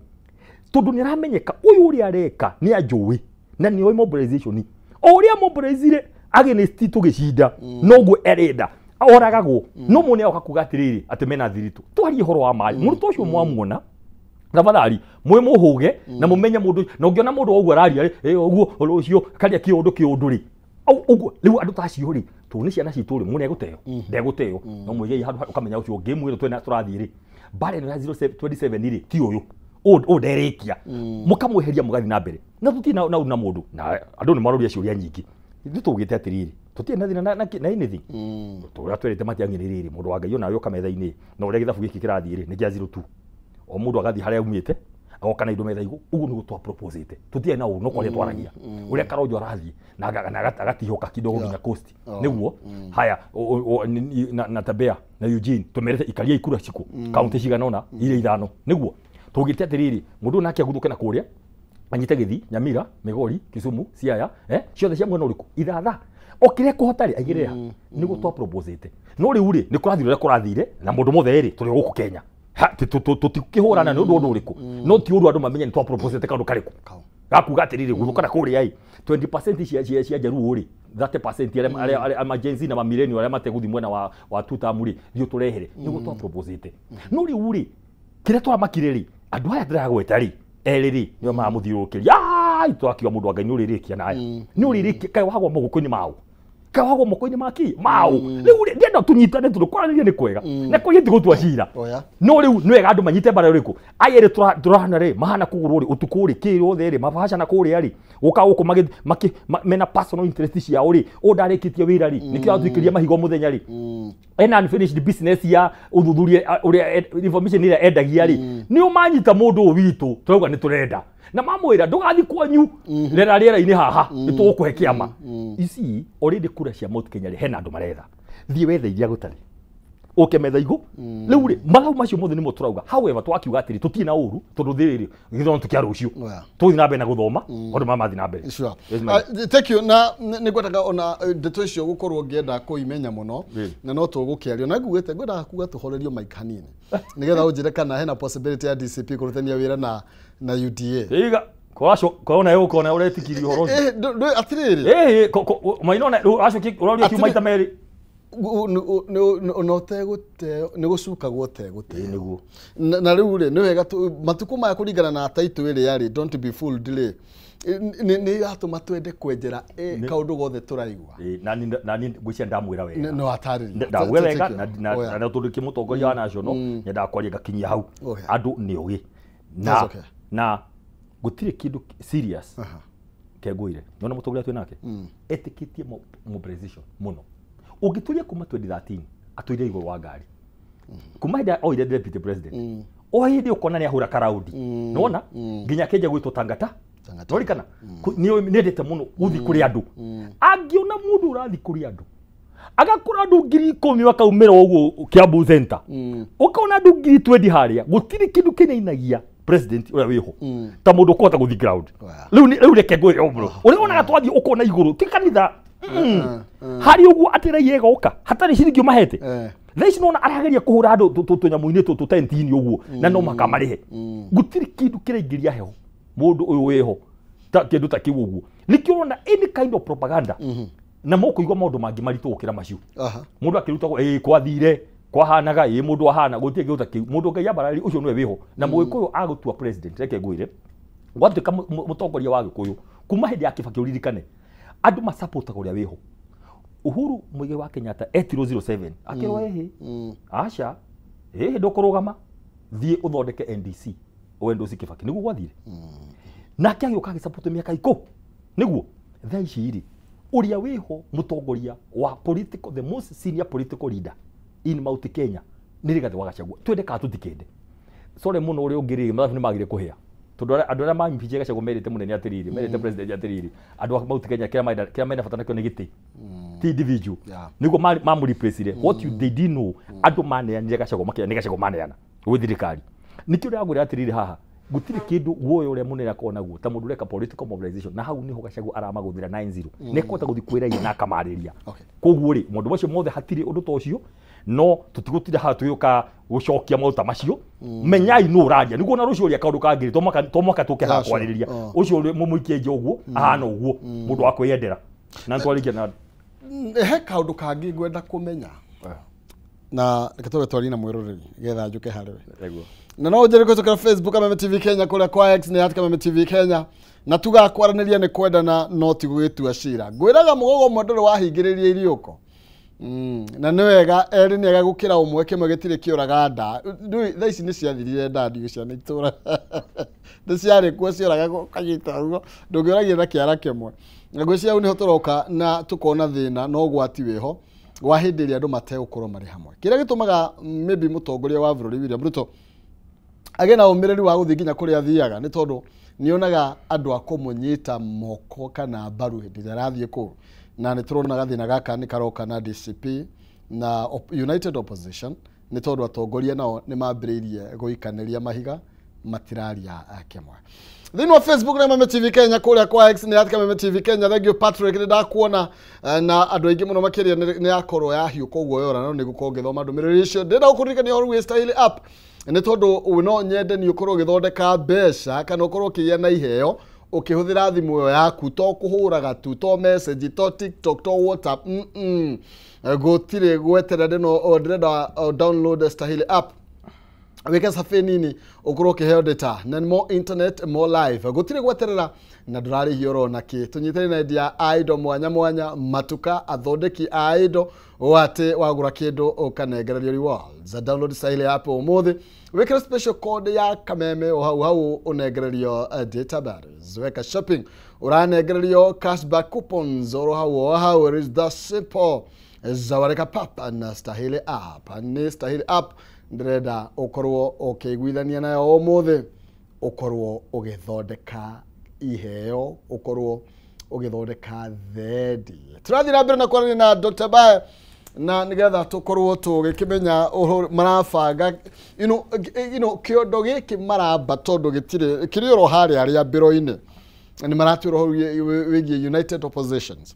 tondũ nĩ aramenyeka ũyũ ũrĩa areka nĩ anjũĩ na nĩ oĩ mobilization o ũrĩa mobilizire against tũgĩcinda noguo arenda oragagwo no mũndũ nĩagoka kuga atĩrĩrĩ atĩ mena thiritũ twarie ũhoro wa maĩ mũndũ ta ũcio mwamuona tafadhali mwe muhuge na mumenye mundu na ungiona mundu oguo araria ri oguo ucio karia kiundu kiundu ri uguo riu andu ta acio ri tu ni ciana citu ri mu neguteo ndeguteo no mwigei handu ukamenya ucio game ino twina turathie ri mbara ino ya 027 ri ti uyu u nderikia mukamweheria mugathi na mbere na tuti na mundu na andu ni maroria ciuria nyingi ithuĩ tugite atiriri tutirĩ na thĩna na anything tũrĩa twerĩte Matiang'i nĩ rĩrĩ mũndũ wa Ngai onawe ũka metha-inĩ na ũrĩa gĩthabu gĩkĩ kĩrathiĩ rĩ nĩ kĩa 02 o mũndũ agathiĩ harĩa aumĩte agoka na indo metha igũ ũguo nĩguo twaproposĩte tũtirĩ na ũru no kwaria twaragia ũrĩa Karonjo arathiĩ na agatihũka kidogo nginya coast nĩguo haya na Tabea na Eugene tũmerĩte ikaria ikura cikũ kaunti cigana ũna iria ithano nĩguo tũgĩte atĩrĩrĩ mũndũ nake aguthũke na kũrĩa anyite Gĩthii Nyamira Migori Kisumu Siaya ciothe cia mwena ũrĩkũ ithatha o kĩrĩa kũhota rĩ aigĩrĩra nĩguo twaproposĩte no rĩu rĩ nĩ kũrathire ũrĩa kũrathire na mũndũ mothe rĩ tũrĩ gũkũ Kenya tũtikĩhũrana nĩ ũndũ ũrĩkũ no ti ũru andũ mamenye nĩ twaproposĩte kaũndũ karĩkũ gakuga atĩrĩrĩ gũthũka na kũrĩa ĩ 20% cia Njaruo rĩ 30% arĩa ma Gen Z na ma millennial arĩa mategũthiĩ mwena wa two term rĩ thiĩ ũtũrehere nĩguo twaproposĩte no rĩu rĩ kĩrĩa tũramakire rĩ andũ aya ndĩragweta rĩ erĩ rĩ nĩo maramũthiũrũrũkĩria ai twakiuga mũndũ wa Ngai nĩ ũrĩrĩkia na aya nĩ ũrĩrĩkia kaĩ wagwa moko-inĩ mao kaĩ wagwa moko-inĩ maki mao rĩu rĩ ndĩrenda tũnyitane tondũ kwaranĩria nĩ kwega na kwaria ti gũtua cira no rĩu nĩ wega andũ manyite mbara ũrĩkũ aya erĩ tũrahana rĩ mahana kũgũrwo rĩ ũtukũ rĩ kĩ rĩothe rĩ mabacana kũrĩa rĩ gũka gũkũ mena personal interest ciao rĩ ũũ ndarĩkĩtie wĩra rĩ nĩkĩo atwikĩria mahiga o mũthenya rĩ ena unfinished business ya ũthuthuria ũrĩa information ĩrĩa endagia rĩ nĩ ũmanyita mũndũ ũyũ witũ tũrauga nĩ tũrenda na mamwĩra ndũgathiĩ kwanyu rera rĩera-inĩ haha nĩ tũgũkũhe kĩama ici already kura cia Mount Kenya rĩ hena andũ maretha thiĩ wethe iria gũtarĩ ũke metha igũ rĩu rĩ mathabu macio mothe nĩmo tũrauga however twakiuga atĩrĩ tũtirĩ na ũru tondũ thĩ rĩ gĩthomo tũkĩa rũciũ tũgũthiĩ na mbere na gũthoma maũndũ maya mathiĩ na mbere. Thank you na nĩ ngwendaga ona ndeto icio gũkorwo ngĩenda kũimenya mũno na no tũgũkĩario na ngugĩte ngwendaga kuga tũhorerio mic hanini nĩgetha ũnjĩre kana hena possibility ya DCP kũrutania wĩra na UDA. Iga korona yũkona ũretikirie ũhoro ũcio atĩrĩrĩ mainona ũracokia ũroria kiuma maita merĩ no tegũteo nĩ gũcukagwo tegũteo na rĩu rĩ nĩ wega matukũ maya kũringana na taitũ ĩrĩa rĩ don't be fooled rĩ nĩ iratũma twende kwenjera kaũndũ gothe tũraigua na niĩ ngwĩciria ndamwĩra wega no atarĩria ndamwĩra wega na tondũ kĩmũtongoria wa national nyendaga kwaria ngakinyia hau andũ nĩ ũgĩ na gũtirĩ kĩndũ serious kengũire nona mũtongoria twĩ nake etĩkĩtie mobilization mũno ũngĩtũria kuma 2013 atũire igũrũ wa ngari kuma hĩndĩ oire deputy president o hĩndĩ ũkona nĩ ahũra karaundi nĩwona nginya akĩnja gwĩtwo tangata Norikana nĩ endete mũno gũthiĩ kũrĩ andũ. Angĩona mũndũ ũrathiĩ kũrĩ andũ agakora andũ 10,000 makaumĩra ũguo Kiambu Center, ũkona andũ 20,000 harĩa, gũtirĩ kĩndũ kĩnainagia president ũrĩa wĩho ta mũndũ ũkũhota gũthiĩ ground. Rĩu reke ngwĩre ũguo ũrĩa wonaga twathiĩ ũkona igũrũ ti kanitha harĩ ũguo atĩ raia ĩgoka hatarĩ ciringi ũmahete. Thaa ici nona arageria kũhũra andũ tũnyamũ-inĩ tũtũ tent-inĩ ũguo na no mũhaka marĩhe. Gũtirĩ kĩndũ kĩraingĩria heho mũndũ ũyũ wĩho ta kĩndũ ta kĩu ũguo. Nĩkĩo ũrona any kind of propaganda na mũkũigua maũndũ mangĩ maritũ gũkĩra macio. Mũndũ akĩrutagwo ĩ kwathire kwahanaga ĩ mũndũ ahana gũtirĩ kĩndũ ta kĩu. Mũndũ Ngai ambarari ũcio nĩwe wĩho na Mũgĩkũyũ agũtua president. Reke ngwĩre gwatuĩka mũtongoria wa Gĩkũyũ kuma hĩndĩ ya Kibaki, ũririkane andũ masapotaga ũrĩa wĩho. Uhuru Muigai wa Kenyatta etirwo 07 akĩrwo ĩhĩ aca ĩhĩ ndũkũrũgama, thiĩ ũthondeke NDC ũendorse Kibaki. Nĩguo gwathire nake agĩũka agĩsupport mĩaka ikũ nĩguo. Thaa ici rĩ, ũrĩa wĩho mũtongoria wa political, the most senior political leader in Mount Kenya nĩ Rigathĩ wa Gachagua, twende kana tũtikende. Sorry mũno, ũrĩa ũngĩ rĩ, mathabu nĩ magire kũhĩa tondũ andũ arĩa mampiche Gachagua merĩte mũnene atĩrĩrĩ, merĩte president atĩrĩrĩ, andũ a Mount Kenya kĩrĩa mena bata nakĩo nĩ gĩtĩ ti individual. Nĩguo mamũreplace. What you they didn't know, andũ maneanire Gachagua makĩra nĩ Gachagua maneana gwĩ thirikari. Nĩkĩo ndĩragwĩra atĩrĩrĩ, haha gũtirĩ kĩndũ guoya ũrĩa mũnene akorwo naguo ta mũndũ ũreka political mobilization, na hau nĩho Gachagua aramagũthĩra 9-0 nĩ ekũhota gũthiĩ kwĩ raia na akamarĩria. Koguo rĩ, maũndũ macio mothe hatirĩ ũndũ ta ũcio, no tũtigũtinda haha tũgĩũka gũcokia maũndũ ta macio. Menyai nũ ũraria nĩguo na rũciũ ũrĩa kaũndũ kangĩrĩ to mwaka tũke haha kwarĩrĩria. Ũcio mũmũikie nja ũguo ahana ũguo mũndũ wa kwĩyendera na nĩtwarĩkia na He kaũndũ kangĩ ngwenda kũmenya na reke tũbe twarie na mwĩroreri getha njũke harĩ we. Nĩguo. Na no ũnjĩre kũhĩtũkĩra Facebook Kameme TV Kenya, kũrĩa kwa X nĩ @KamemeTV Kenya. Na tugaga kwaranĩria nĩ kwendana no ti gũgĩtua cira. Ngwĩraga mũgogo ũmwe ndũrĩ wahingĩrĩria iriũko. Na nĩ wega erĩ nĩ ega gũkĩra ũmwe, kĩmwe gĩtirĩ kĩũraga nda. Ndũĩ thaa ici nĩ ciathirire nda, ndiũ ciana itũra nĩ ciarĩ kuo cioraga kanyita ũguo ndũngĩũragia na kĩara kĩmwe. Na ngwĩciria hau nĩho tũroka na tũkona thĩna na ũgwati wĩho wa hĩndĩ ĩrĩa andũ mategũkorwo marĩ hamwe, kĩrĩa gĩtũmaga maybe mũtongoria wa bũrũri William Ruto agĩe na ũmĩrĩru wa gũthiĩ nginya kũrĩa athiaga nĩ tondũ nĩonaga andũ a kũmũnyita moko kana mbaru hĩndĩ ĩrĩa arathiĩ kũu. Na nĩ tũrona gathĩna gaka nĩ karoka na DCP na United Opposition nĩ tondũ atongoria nao nĩ mambĩrĩirie gũikanĩria mahiga, matiraria kĩmwe. Thĩinĩ wa Facebook na Kameme TV Kenya, kũrĩa kwa X nĩ @KamemeTV Kenya. Thank you Patrick, nĩ ndakuona na andũ aingĩ mũno makĩria nĩ yakorwo yahiũka ũguo yora, no nĩ ngũkorwo ngĩthoma ndũmĩrĩri icio. Ndĩrenda gũkũririkania ũhoro wĩ Style App nĩ tondũ no nyende nĩ ũkorwo ũgĩthondeka mbeca kana ũkorwo ũkĩgĩa na iheo ũkĩhũthĩra thimũ ĩyo yaku, to kũhũraga tu, to message, to TikTok, to WhatsApp. Gũtirĩ gweterera ndĩno ndĩrenda download Stahili app, wike cabe nini ukorwo ukiheo data na more internet, more life. Gutire gweterera na ndũrarĩhio oro na kĩ. Tũnyitane na endia a indo mwanya mwanya, matuka, athondeki a indo, o atĩ wagũra kĩndũ ũkanengererio rewards. Download Stahili app ũmũthĩ, wĩkĩre special code ya Kameme o hau hau ũnengererio data batteries. Weka shopping ũranengererio cashback coupons oro hau o hau. It is that simple. Zawareka pap na Stahili app. Nĩ Stahili app ndĩrenda ũkorwo ũkĩiguithania nayo ũmũthĩ, ũkorwo ũgĩthondeka iheo, ũkorwo ũgĩthondeka thendi. Tũrathiĩ na mbere na kwaranĩria na Dr. Bae na nĩgetha tũkorwo tũgĩkĩmenya ũhoro marabanga kĩondo gĩkĩ maramba tondũ gĩtirĩ kĩrĩ oro harĩa rĩambĩro-inĩ nĩ maratwĩra ũhoro wĩgiĩ United Oppositions.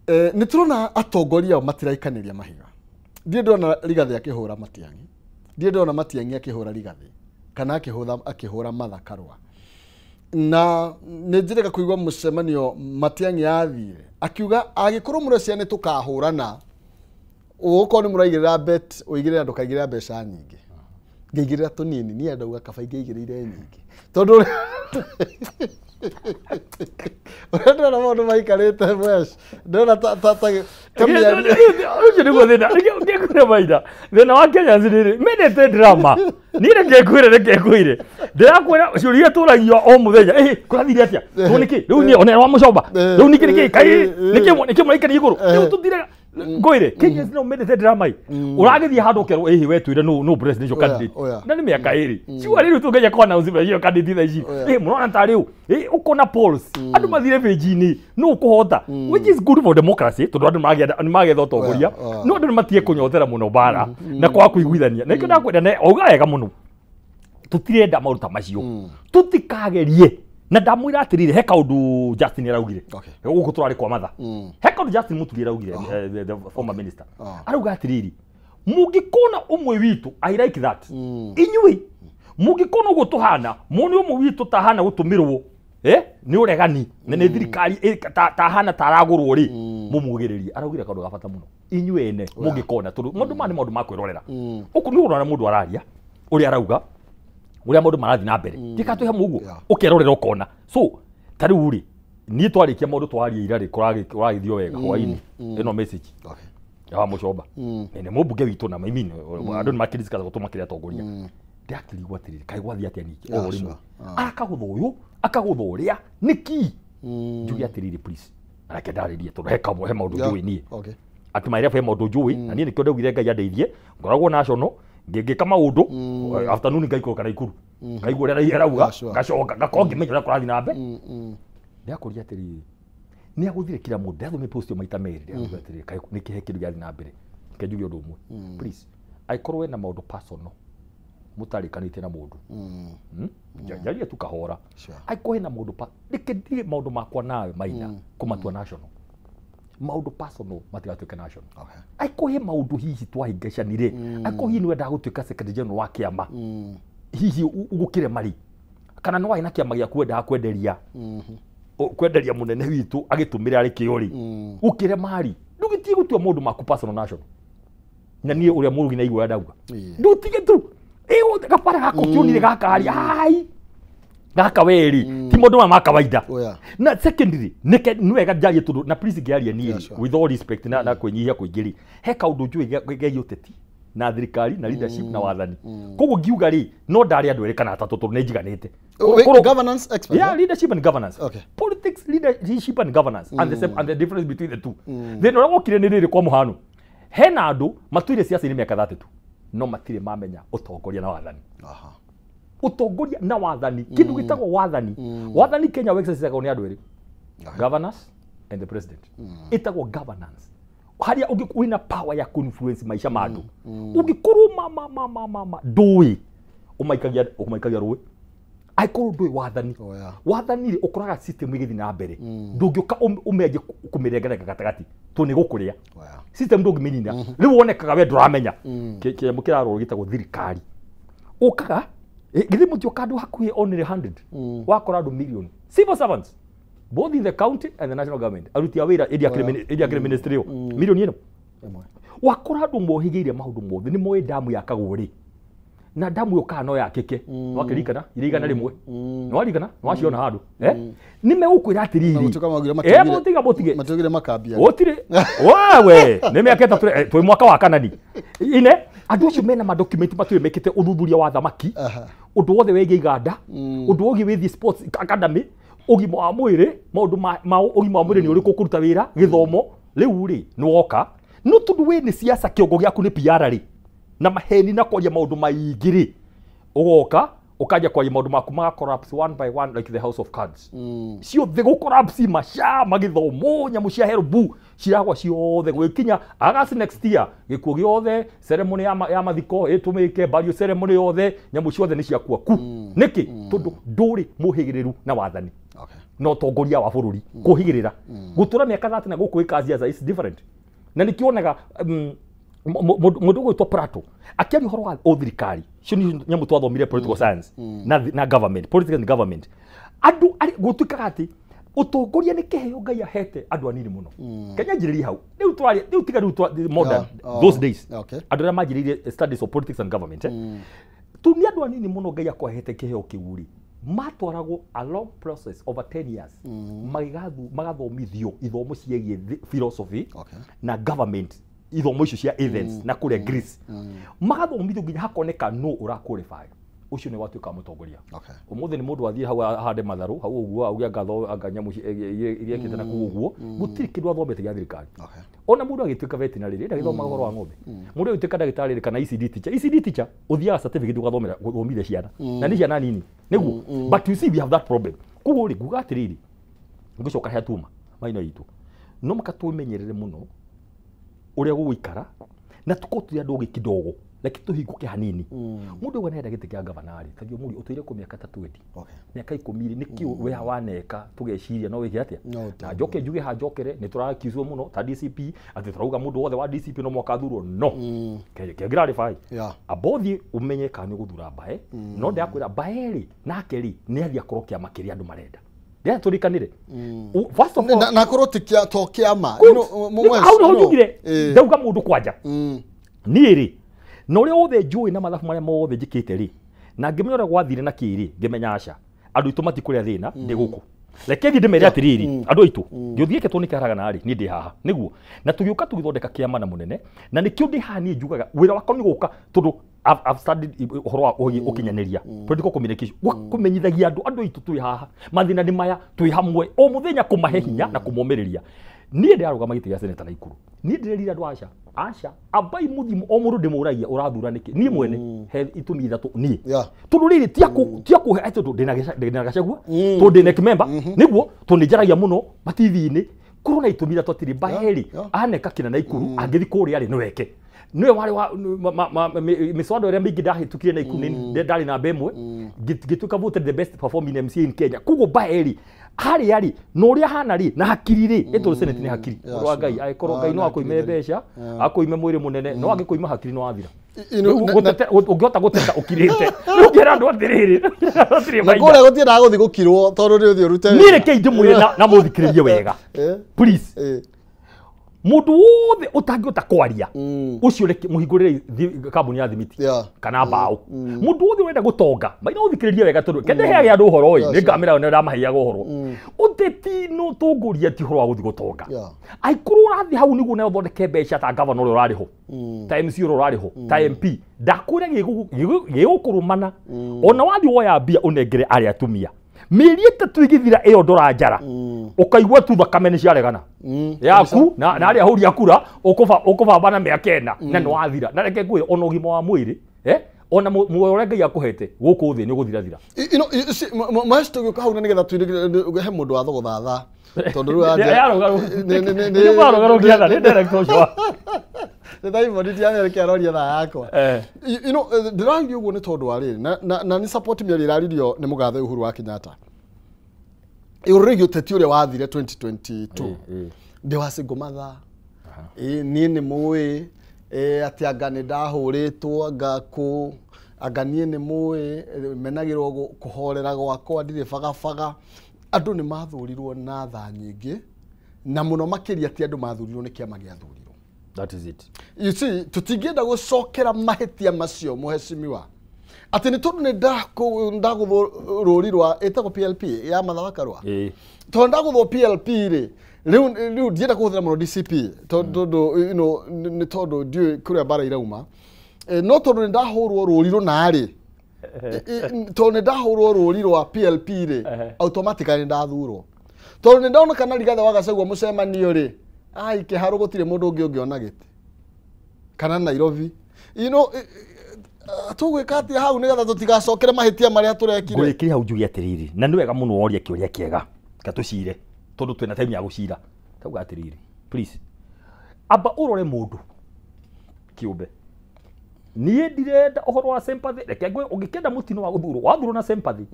Nĩ tũrona atongoria ao matiraikanĩria mahiga. Ndirĩ ndona Rigathĩ akĩhũra Matiang'i, ndirĩ ndona Matiang'i akĩhũra Rigathĩ kana akĩhũra Martha Karua. Na nĩ njĩrĩga kũigua mũcemanio Matiang'i athire akiuga angĩkorwo mũrecia nĩ tũkahũrana, ũgũkorwo nĩ mũraigĩrĩra bet, ũigĩrĩra ndũkaigĩrĩra mbeca nyingĩ, ngĩigĩrĩra tũnini. Niĩ ndauga kaba ingĩigĩrĩire nyingĩ tondũ ũrĩa ndĩrona maũndũ maikarĩte mwesh ndĩrona ta mĩario. Ũcio nĩguo thĩna ngĩkwĩra maitha, thĩna wa Kenya rĩrĩ mendete drama. Niĩ reke ngwĩre ndĩrakwĩra ciũria tũragio o mũthenya, ĩ kũrathire atĩa, tũ nĩkĩ rĩu niĩ ona wa mũcomba rĩu nĩkĩ nĩkĩ kai nĩkĩ nĩkĩ mũraikania igũrũ rĩu tũthire Ngwire Kenyans no mendete drama i. Uragithie handu kerwo ihi we twire no presidential candidate. Na ni miaka iri. Ciwa riu tungeja kwa announce presidential candidate thaa ici. Murona ta riu. Ukona polls. Andu mathire page-ini no ukuhota. Which is good for democracy tondu andu magetha utongoria. No andu matie kunyothera muno bara na kwa kuiguithania. Na ikio ndakwenda ne auga wega muno. Tutirenda maundu ta macio. Tutikagerie. Na ndamwira atirire he kaundu Justin araugire. Guku turari kwa matha. He kaundu Justin Muturi araugire, the former minister. Arauga atiriri mungikona umwe witu, I like that. Inyui mungikona uguo tuhana, muone umwe witu tahana gutumirwo ni uregani na ni thirikari tahana taragurwo ri mumugiririe. Araugire kaundu ga bata muno. Inyui ene mungikona tondu maundu maya ni maundu ma kwirorera. Uku ni urona mundu araria uria arauga uria maundu marathi na mbere tikatwiha muguo ukerorera ukona. So ta riu ri nie twarikia maundu twaria ira ri kuragithio wega hwaini ino message ya mucomba ni mumbunge witu na maimini andu ni makidiscuss gutuma kiria atongoria ndakirigwo atiriri kai gwathi atia niki o rimwe akagutha uyu akagutha uria niki njuge atiriri please areke ndaririe tondu he kamwe he maundu njui nie ati maire he maundu njui na nie nikio ndaugire Ngai andeithie ngoragwo national ngĩka maũndũ afternoon ngaikũrũka Naikuru ngaigua ũrĩa arauga ngacoka ngakorwo ngĩmenya ũrĩa kũrathiĩ na mbere. Ndakũria atĩrĩrĩ nĩ agũthire kila mũndũ ndathomire post ĩyo maita merĩ ndĩraigua atĩrĩrĩ kaĩ nĩ kĩhe kĩndũ gĩathiĩ na mbere. Reke njuge ũndũ ũmwe please, angĩkorwo wĩna maũndũ personal mũtarĩkanĩtie na mũndũ njarie tu kahora, angĩkorwo hena maũndũ reke ndige maũndũ makwa nawe Maina kũmatua national, maundu personal matigatuike national. Aiko he maundu hihi twahingacanire, aiko hihi niwendaga gutuika secretary general wa kiama hihi ugukire mari kana no wai na kiama giaku wendaga kwenderia kwenderia munene witu agitumire ari kio ri ukire mari ndugitie gutua maundu maku personal national. Na nie uria murugi na igua ndauga ndutige tu gabara gako kionire gaka ari ai gaka weri ti mundu ma kawaida. Na secondary nike ni wega njarie tondu na please ngiarie nie with all respect na kwinyihia kuingiri he kaundu njui gegie uteti na thirikari na leadership na wathani. Koguo ngiuga ri no ndari andu eri kana atatu tondu ni njiganite. Governance expert. Yeah, leadership and governance. Politics, leadership and governance and the same and the difference between the two. Then uria wokire ni riri kwa muhano hena andu matuire siasa-ini miaka 32 no matire mamenya utongoria na wathani. Utongoria na wathani kindu gitagwo wathani. Wathani Kenya exercise ni andu eri, governors and the president. Itagwo governance haria wina power ya influence maisha ma andu. Ungikorwo ma ndui umaikagia rui aikorwo ndui wathani. Wathani ri ukoraga system igithi na mbere ndungiuka umenje kumirengereka gatagati to ni gukuria system ndungiminina riu wonekaga we nduramenya kiambu kirarwo gitagwo thirikari ukaga githi mutioka andu hakuhi only 100 wakora andu million civil servants both in the county and the national government aruti a wira ĩrĩa kĩrĩ ministry ĩyo milioni ĩno wakora andu mohĩgĩire maũndũ mothe nĩ moĩ damu yakagwo rĩ na damu ĩyo kana no yakĩke wakĩririkana iria 101 nĩwaririkana nĩwaciona handũ nĩ megũkwĩra atĩrĩrĩ mũtiga mũtige matugire makambia gũtirĩ wewe nĩ mĩaka ĩtatũ twĩ mwaka wa kanani ine andũ acio mena madocument matũrĩ mekĩte ũthuthuria wa thamaki ũndũ wothe wĩgiĩ iganda ũndũ wothe wĩgiĩ sports academy ũgima wa mwĩrĩ maũndũ ma ũgima wa mwĩrĩ nĩ ũrĩkũ ũkũruta wĩra gĩthomo rĩu rĩ nĩwoka no tondũ wĩ nĩ siasa kĩongo gĩaku nĩ PR rĩ na maheni na kwaria maũndũ maingĩ rĩ ũgoka ũkanjia kwaria maũndũ maku ma collapse one by one like the house of cards ciothe gũ collapse maca magĩthomo nyamũ cia herbu ciragwa ciothe gwĩkinya August next year gĩkuũ gĩothe ceremony ya mathiko ĩtũmĩke burial ceremony yothe nyamũ ciothe nĩ ciakua ku nĩkĩ tondũ ndũrĩ mũhĩgĩrĩru na wathani na ũtongoria wa bũrũri kũhĩgĩrĩra gũtũra mĩaka 30 na gũkũ ĩka siasa is different. Na nĩkĩonaga mũndũ ũgwĩtwo Plato akĩaria ũhoro wa ũthirikari cio nĩ nyamũ twathomire political science na government, politics and government. Andũ gũtuĩkaga atĩ ũtongoria nĩ kĩheo Ngai ahete andũ anini mũno. Kenya njĩrĩrie hau rĩu twaria rĩu tiga rĩu modern those days andũ arĩa manjĩrĩirie studies of politics and government tu nĩ andũ anini mũno Ngai akwahete kĩheo kĩu rĩ matwaragwo a long process over 10 years magathomithio ithomo ciĩgiĩ philosophy na government ithomo icio cia Athens na kũrĩa Greece magathomithio nginya hakoneka no ũra qualify. Ũcio nĩ watuĩka mũtongoria. Okay. Ũmũthĩ nĩ mũndũ athiĩ hau ahande matharũ hau ũguo auge anga anga nyamũ iria ekĩte na kũu ũguo, gũtirĩ kĩndũ athomete gĩa thirikari. Okay. Ona mũndũ agĩtuĩka veterinary rĩ, ndagĩthomaga ũhoro wa ng'ombe. Mũndũ agĩtuĩka ndagĩtarĩ rĩ, kana ECD teacher, ECD teacher ũthiaga certificate ũgathomera gũthomithia ciana, na nĩ ciana nini nĩguo. But you see, we have that problem. Koguo rĩ, nguga atĩrĩrĩ, ngũcoka he atuma maina itũ, no maka twĩmenyerere mũno ũrĩa gũgũikara na tũkorwo tũrĩ andũ ogĩ kidogo, reke tũhingũke hanini. Mũndũ ũguo nĩarenda gĩtĩ kĩa gavana rĩ, ta mũri ũtũire kũ mĩaka ta 20, Okay. mĩaka 10 rĩ, nĩkĩ we waneka tũgeciria no wĩke atĩa? No Na njoke njuge ha njokere, nĩ tũrakizwo mũno ta DCP atĩ tũrauga mũndũ wothe wa DCP no mwaka athurwo. No ke clarify, Yeah. amba ũthiĩ ũmenye kana nĩ ũgũthura Mbae. No ndakwĩra Mbae rĩ, nake rĩ, nĩ athiĩ akorwo kĩama kĩrĩa andũ marenda. Ndĩratũrikanĩre. First of all, Na korwo ti kĩa to kĩama. Good. You know, Hau nĩho njugire, Eh. ndauga mũndũ kwanja niĩ rĩ, na ũrĩa wothe njũĩ na mathabu marĩa mothe njĩkĩte rĩ, na ngĩmenya ũrĩa gwathire na kĩ rĩ, ngĩmenya aca, andũ aitũ matikũrĩa thĩna ndĩ gũkũ. Reke thiĩ ndĩmere atĩrĩrĩ, andũ aitũ gĩũthiĩ gĩkĩ tũnĩkĩharagana rĩ, niĩ ndĩ haha nĩguo, na tũgĩũka tũgĩthondeka kĩama na mũnene, na nĩkĩo ndĩ haha niĩ njugaga wĩra wakwa nĩ gũka, tondũ I've studied ũhoro wa ũkinyanĩria, political communication, kũmenyithagia andũ, andũ aitũ twĩ haha, mathĩna nĩ maya, twĩ hamwe o mũthenya, kũmahe hinya na kũmomĩrĩria. Niĩ ndĩrarũgama gĩtĩ gĩa seneta Naikuru, niĩ ndĩrerire andũ aca aca, ambai mũthimo o mũndũ ndĩmũragia ũrathura nĩkĩ. Niĩ mwene he itũmi ithatũ niĩ, tondũ rĩrĩ tia kũhe atĩ tondũ ndĩna Gachagua, tondũ ndĩna Kimemba nĩguo, tondũ nĩnjaragia mũno matithi-inĩ, korwo na itũmi ithatũ atĩrĩ, Mbae rĩ, aneka kĩna Naikuru, angĩthiĩ kũrĩa rĩ, nĩweke nĩwe warĩ wa mĩswada ĩrĩa mĩingĩ ndahĩtũkire Naikuru, nĩ ndarĩ namba ĩmwe, ngĩtuĩka voted the best performing MCA in Kenya. Koguo Mbae rĩ, harĩa rĩ, na ũrĩa hana rĩ, na hakiri rĩ, ĩtondũ Senate nĩ hakiri. Ũndũ wa Ngai, angĩkorwo Ngai no akũime mbeca, akũime mwĩrĩ mũnene, no angĩkũima hakiri no wathira. Ũngĩhota gũteta ũkirĩte, rĩu ngĩra andũ atĩrĩrĩ, atĩrĩ Na maitha. kũrĩa gũtiendaga gũthiĩ gũkirwo tondũ nĩ ũthiĩ ũrute Niĩ wĩra. rekei ndĩmwĩre na mũthikĩrĩrie wega. Please. Mũndũ wothe ũtangĩhota kwaria, ũcio reke mũhingũrĩre kambuni ya thimiti kana mbaũ. Mũndũ wothe ũrenda gũtonga, maina ũthikĩrĩrie wega, tondũ kende heage andũ ũhoro ĩ, nĩ ngamĩra nĩ ndamaheaga ũhoro. Ũteti no tũngũria ti ũhoro wa gũthiĩ gũtonga. Angĩkorwo ũrathiĩ hau nĩguo nawe ũthondeke mbeca ta gavana ũrĩa ũrarĩ ho, ta MC ũrĩa ũrarĩ ho, ta MP, ndakwĩra gĩgũkũrũmana. Ona wathiĩ woya mbia ũnengere arĩa atumia, mĩeri 3 ĩgĩthira ĩyo ndora njara, ũkaigua tu thakame nĩ ciaregana yaku na arĩa ahũri a kura, ũkũbambana mĩaka 4 na nĩ wathira. Na reke ngwĩre, ona ũgima wa mwĩrĩ, ona muoyo ũrĩa Ngai akũhete gũkũ thĩ nĩ ũgũthirathira. Mahesh tũgĩũka hau na nĩgetha twĩrĩgĩre he mũndũ wa thogothatha, tondũ rĩu anja- Nĩ marũgarũkia tha, nĩ director ũcio. Nĩ thaa imwe nditiamereke aroria thaa yakwa. You know, ndĩraria ũguo nĩ tondũ wa rĩrĩ, na nĩ support mĩario ĩraririo nĩ mũgathe Uhuru wa Kenyatta igũrũ rĩgiĩ ũteti ũrĩa wathire 2022. Ndĩ wa single mother, niĩ nĩ mũĩ atĩ anga nĩ ndahũrĩtwo, anga kũ, anga niĩ nĩ mũĩ menagĩrwo kũhorera gwakwa, ndirĩ bagabaga. Andũ nĩ mathurirwo na tha nyingĩ, na mũno makĩria ti andũ mathurirwo nĩ kĩama gĩathurirwo. That is it. You see, tũtingĩenda gũcokera mahĩtia macio mũhecimiwa, atĩ nĩ tondũ nĩ ndagũthwo rũri rwa ĩtagwo PLP ya Martha Karua. Tondũ ndagũthwo PLP rĩ, rĩu ndienda kũhũthĩra mũno DCP tondũ you know, nĩ tondũ ndiũĩ kũrĩa mbara irauma. No tondũ nĩ ndahũrwo rũri rũna rĩ, tondũ nĩ ndahũrwo rũri rwa PLP rĩ, automatically nĩ ndathurwo. Tondũ nĩ ndoneka na Rigathĩ wa Gachagua mũcemanio rĩ, ai kĩharo gũtirĩ mũndũ ũngĩ ũngĩona gĩtĩ kana Nairobi. You know, tũgwĩka atĩa hau nĩgetha tũtigacokere mahĩtia marĩa tũrekire? Ngũrĩkĩria hau njuge atĩrĩrĩ, na nĩ wega mũno woria kĩũria kĩega, reke tũcire tondũ twĩna time ya gũcira. Tauga atĩrĩrĩ, please amba ũrore mũndũ kĩũmbe. Niĩ ndirenda ũhoro wa sympathy, reke ngwĩre, ũngĩkenda mũtino wa gũthurwo, wathurwo na sympathy,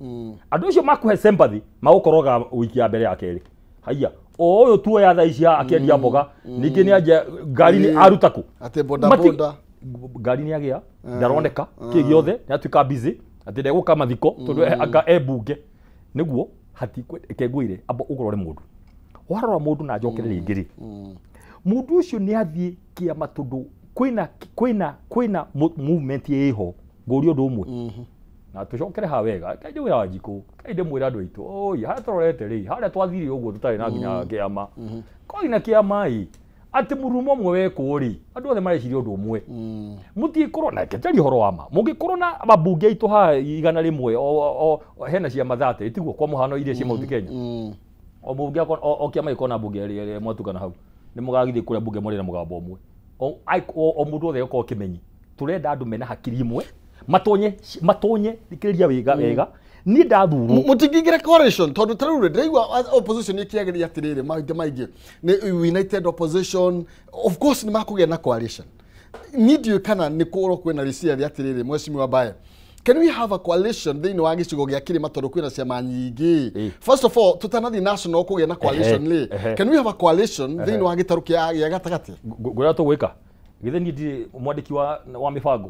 andũ acio makũhe sympathy magũkoroga wiki ya mbere ya kerĩ. Haiya, o ũyũ tuoya thaa ici akĩendia mboga, ningĩ nĩ anjia ngari nĩ aruta kũ? Atĩ boda boda. Ngari nĩ agĩa, ndaroneka, kĩ gĩothe, nĩ atuĩka busy, atĩ ndegũka mathiko, tondũ anga e mbunge. Nĩguo, reke ngwĩre, amba ũrore mũndũ. Warora mũndũ na njokere rĩngĩ rĩ, mũndũ ũcio nĩ athiĩ kĩama tondũ kwĩna movement ĩho, ngũrie ũndũ ũmwe. Na tũcokere haha wega, kaĩ ndĩ wĩra wa njikũ, kaĩ ndĩmwĩra andũ aitũ, oi, harĩa tũrorete rĩ, harĩa twathire ũguo tũtarĩ na nginya kĩama. Kwa nginya kĩama ĩ, Atĩ mũrumo ũmwe wekwo rĩ, andũ othe mareciria ũndũ ũmwe. Mũtingĩkorwo na njarie ũhoro wa ma, mũngĩkorwo na mabunge aitũ haha 100 o hena ciama 30 tiguo kwa mũhano iria cia Mount Kenya. O mũmbunge o kĩama gĩkorwo na mbunge ĩrĩa mwatukana hau, nĩ mũgagĩthiĩ kũrĩa mbunge mũrĩ na mũgambo ũmwe. O mũndũ othe akorwo kĩmenyi. Tũrenda andũ mena hakiri imwe, matonye thikĩrĩria wega wega. Niĩ ndathurwo mũtingĩingĩra coalition tondũ ta rĩu rĩ ndĩraigua opposition ĩkĩagĩria atĩrĩrĩ mahinda maingĩ nĩ united opposition, of course nĩ makũgĩa na coalition. Niĩ ndiũĩ kana nĩ kũrwo kwĩna rĩciria rĩa atĩrĩrĩ Mheshimiwa Mbae, can we have a coalition thĩinĩ wa gĩcigo gĩa kĩrĩma tondũ kwĩna ciama nyingĩ? First of all tũtanathiĩ national kũgĩa na coalition rĩ, can we have a coalition thĩinĩ wa gĩtarũ kĩa gatagatĩ? Ngũrĩa tũgwĩka githĩ niĩ ndirĩ mwandĩki wa mĩbango,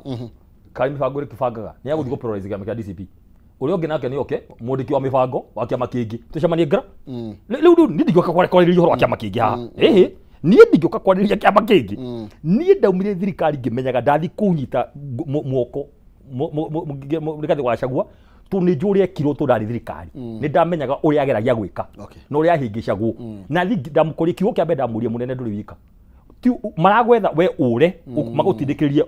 karĩ mĩbango ĩrĩa tũbangaga nĩ agũthiĩ gũ-polarize kĩama kĩa DCP. Ũrĩa ũngĩ nake nĩ oke mwandĩki wa mĩbango wa kĩama kĩngĩ tũcemanie ngra. Rĩu niĩ ndingĩũka kwarĩrĩria ũhoro wa kĩama kĩngĩ haha. Ĩhĩ, niĩ ndingĩũka kwarĩrĩria kĩama kĩngĩ. Niĩ ndaumire thirikari ngĩmenyaga ndathiĩ kũnyita mwoko Rigathĩ wa Gachagua tondũ nĩ njũĩ ũrĩa ekirwo tondũ ndarĩ thirikari. Nĩ ndamenyaga ũrĩa ageragia gwĩka na ũrĩa ahĩngĩcagwo. Na ndamũkoria kiugo kĩa mbere ndamũria mũnene ndũrĩ wika. Ti maragwetha we ũre magũtindĩkĩrĩrie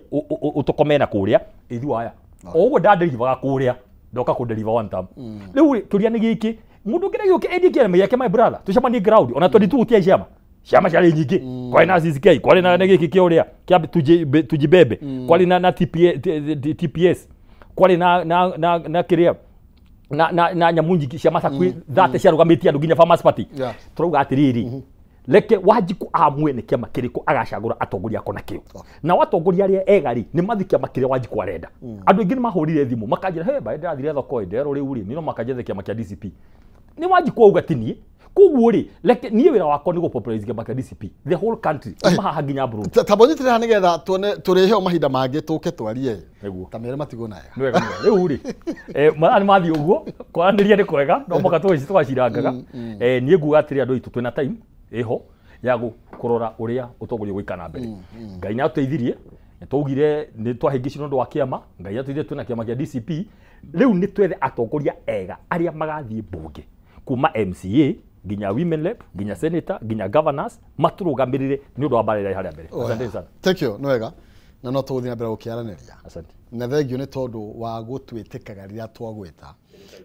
ũtokomee na kũrĩa ithuĩ aya. O ũguo ndanderivaga kũrĩa ndoka kũ deliver one term. Rĩu kĩũria nĩ gĩkĩ, mũndũ ũngĩ gĩũke endie kĩama gĩake my brother, tũcemanie ground ona 22 gũtiarĩ ciama. Ciama ciarĩ nyingĩ. Kwarĩ na CCK, kwarĩ na gĩkĩ kĩa ũrĩa kĩa Tujibebe, kwarĩ na TPS, kwarĩ na kĩrĩa na nyamũ nyingĩ ciama hakuhĩ 30 ciarũgamĩtie andũ nginya Farmers Party. Tũrauga atĩrĩrĩ, leke Wanjikũ amue nĩ kĩama kĩrĩkũ agacagũra atongoria ako nakĩo. Nao atongoria arĩa ega rĩ, nĩ mathiĩ kĩama kĩrĩa Wanjikũ arenda. Andũ aingĩ nĩ mahũrire thimũ makanjĩra, he mbae ndĩrathire thoko ĩ, nderwo rĩu rĩ, niĩ no makanjethe kĩama kĩa DCP. Nĩ Wanjikũ auga ti niĩ. Koguo rĩ, leke niĩ wĩra wakwa nĩ gũ-popularize kĩama kĩa DCP the whole country, kuma haha nginya abroad. Ta bonyitĩre haha nĩgetha tuone tũrĩheo mahinda mangĩ tũke twarie. Ta mere matigwo na wega. Nĩ wega mũno. Rĩu rĩ, mathaa nĩ mathiĩ ũguo, kwaranĩria nĩ kwega, no mũhaka tũgacirangaga. Niĩ nguga atĩrĩ andũ aitũ twĩna time ĩho ya kũrora ũrĩa ũtongoria ũgũikara na mbere. Ngai nĩ atũteithirie, nĩ twaugire nĩ twahĩngĩcirwo nĩ ũndũ wa kĩama, Ngai nĩ atũteithirie twĩna kĩama kĩa DCP. Rĩu nĩ twethe atongoria ega arĩa magathiĩ mbunge kuma MCA nginya women rep, nginya senator, nginya governors, matũrũgamĩrĩre nĩ ũndũ wa mbara ĩrĩa ĩ harĩa mbere. Asante sana. Thank you, nĩ wega. Na no tũgũthiĩ na mbere gũkĩaranĩria. Asante. Na thengio nĩ tondũ wa gũtwĩtĩkaga rĩrĩa twagwĩta.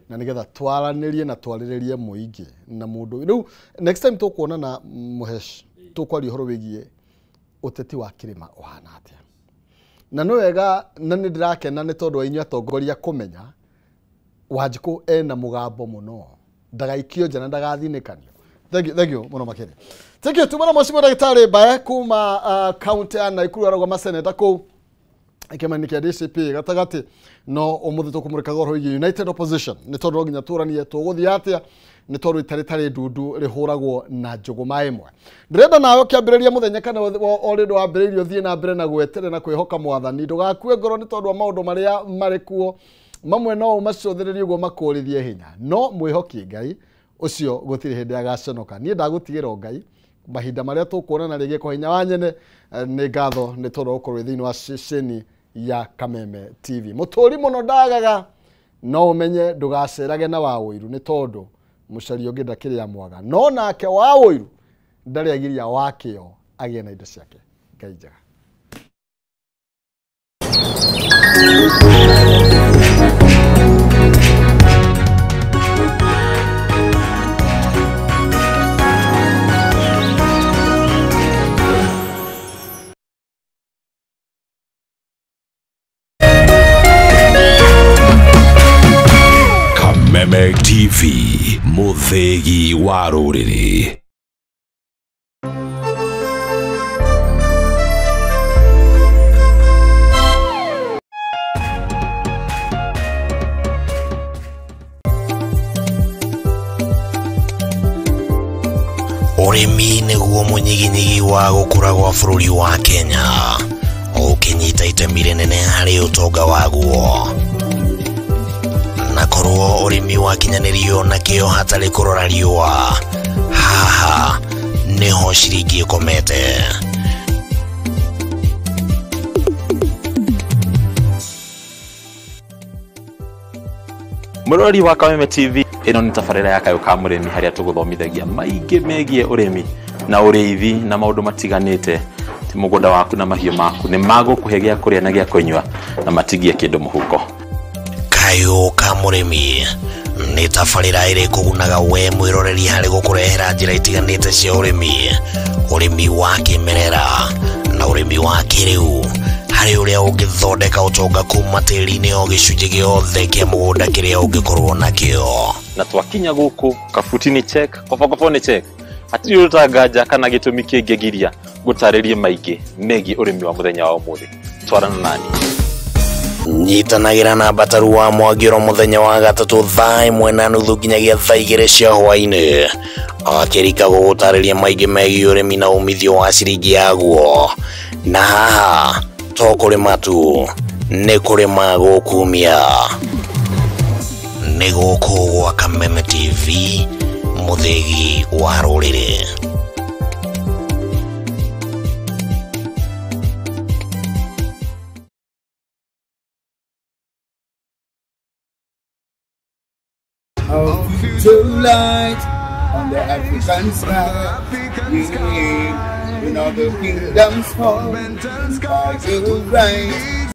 Na nĩgetha twaranĩrie na twarĩrĩrie mũingĩ na mũndũ. Rĩu next time tũkuonana Mũhesh, tũkwaria ũhoro wĩgiĩ ũteti wa kĩrĩma ũhana atĩa. Na nĩ wega na nĩ ndĩrakena nĩ tondũ wa inyuĩ atongoria kũmenya Wanjikũ ena mũgambo mũno. Ndagaikio nja na ndagathinĩkanio. Thank you mũno makĩria. Thank you tumana Mheshimiwa Ndagĩtarĩ Mbae kuma county ya Nakuru arũgama seneta kũu kĩama-inĩ kĩa DCP gatagatĩ no ũmũthĩ tũkũmũrĩkaga ũhoro wĩgiĩ United Opposition nĩ tondũ no nginya tũranie tũgũthiĩ atĩa nĩ tondũ ita rĩtarĩ ndundu rĩhũragwo na njũgũma ĩmwe. Ndĩrenda nawe ũkĩambĩrĩria mũthenya kana o rĩndũ wambĩrĩirie ũthiĩ na mbere na gweterera na kwĩhoka mwathani, ndũgakue ngoro nĩ tondũ wa maũndũ marĩa marĩ kuo, mamwe no ũmacũthĩrĩrie ũguo makũrithie hinya, no mwĩhokie Ngai ũcio gũtirĩ hĩndĩ agaconoka. Niĩ ndagũtigĩra Ngai mahinda marĩa tũkuonana rĩngĩ kwa hinya wa nyene. Nĩ ngatho nĩ tondũ wa gũkorwo thĩinĩ wa ceceni ya Kameme TV. Mũtũri mũno ndagaga, no ũmenye ndũgacerage na wa ũiru nĩ tondũ mũcari ũngĩ ndakĩrĩ ya mwaga, no nake wa ũiru ndarĩ agiria wakĩo agĩe na indo ciake. Ngai njega. Kameme TV, mũthĩgi wa rũrĩrĩ. Ũrĩmi nĩguo mũnyiginyigi wa gũkũra gwa bũrũri wa Kenya, ũkĩnyita itemi rĩnene harĩ ũtonga waguo. Na korwo ũrĩmi wakinyanĩrio na kĩo hatarĩ kũrora riũa, haha nĩho ciringi ĩkomete. Mũrori wa Kameme TV, ĩno nĩ tabarĩra ya Kayũ ka Mũrĩmi harĩa tũgũthomithagia maingĩ megiĩ ũrĩmi. Na ũrĩithi na maũndũ matiganĩte ti mũgũnda waku na mahiũ maku nĩ magũkũhe gĩa kũrĩa na gĩa kũnyua na matigie kĩndũ mũhuko. Kayũ ka mũrĩmi nĩ tabarĩra ĩrĩ kũgunaga we mwĩroreri harĩ gũkũrehera njĩra itiganĩte cia ũrĩmi, ũrĩmi wa kĩmerera na ũrĩmi wa kĩrĩu harĩ ũrĩa ũngĩthondeka ũtonga kuma tĩri-inĩ o gĩcunjĩ gĩothe kĩa mũgũnda kĩrĩa ũngĩkorwo nakĩo. Na twakinya gũkũ kabuti nĩ check, kobokobo nĩ check, hatirĩ ũrutanganja kana gĩtũmi kĩngĩgiria gũtarĩrie maingĩ megiĩ ũrĩmi wa mũthenya wa ũmũthĩ. Twarana nani. Nyitanagĩra na Mbataru wa Mwangĩro mũthenya wa gatatũ thaa 1:30 nginyagia thaa 2 cia hwaĩ-inĩ akĩrika gũgũtarĩria maingĩ megiĩ ũrĩmi na umithio wa ciringi yaguo. Na haha to kũrĩma tu, nĩ kũrĩma gũkumia. Nĩ gũkũ gwa Kameme TV, mũthĩgi wa rũrĩrĩ. Our future light on the African sky. We in all the kingdoms fall, right.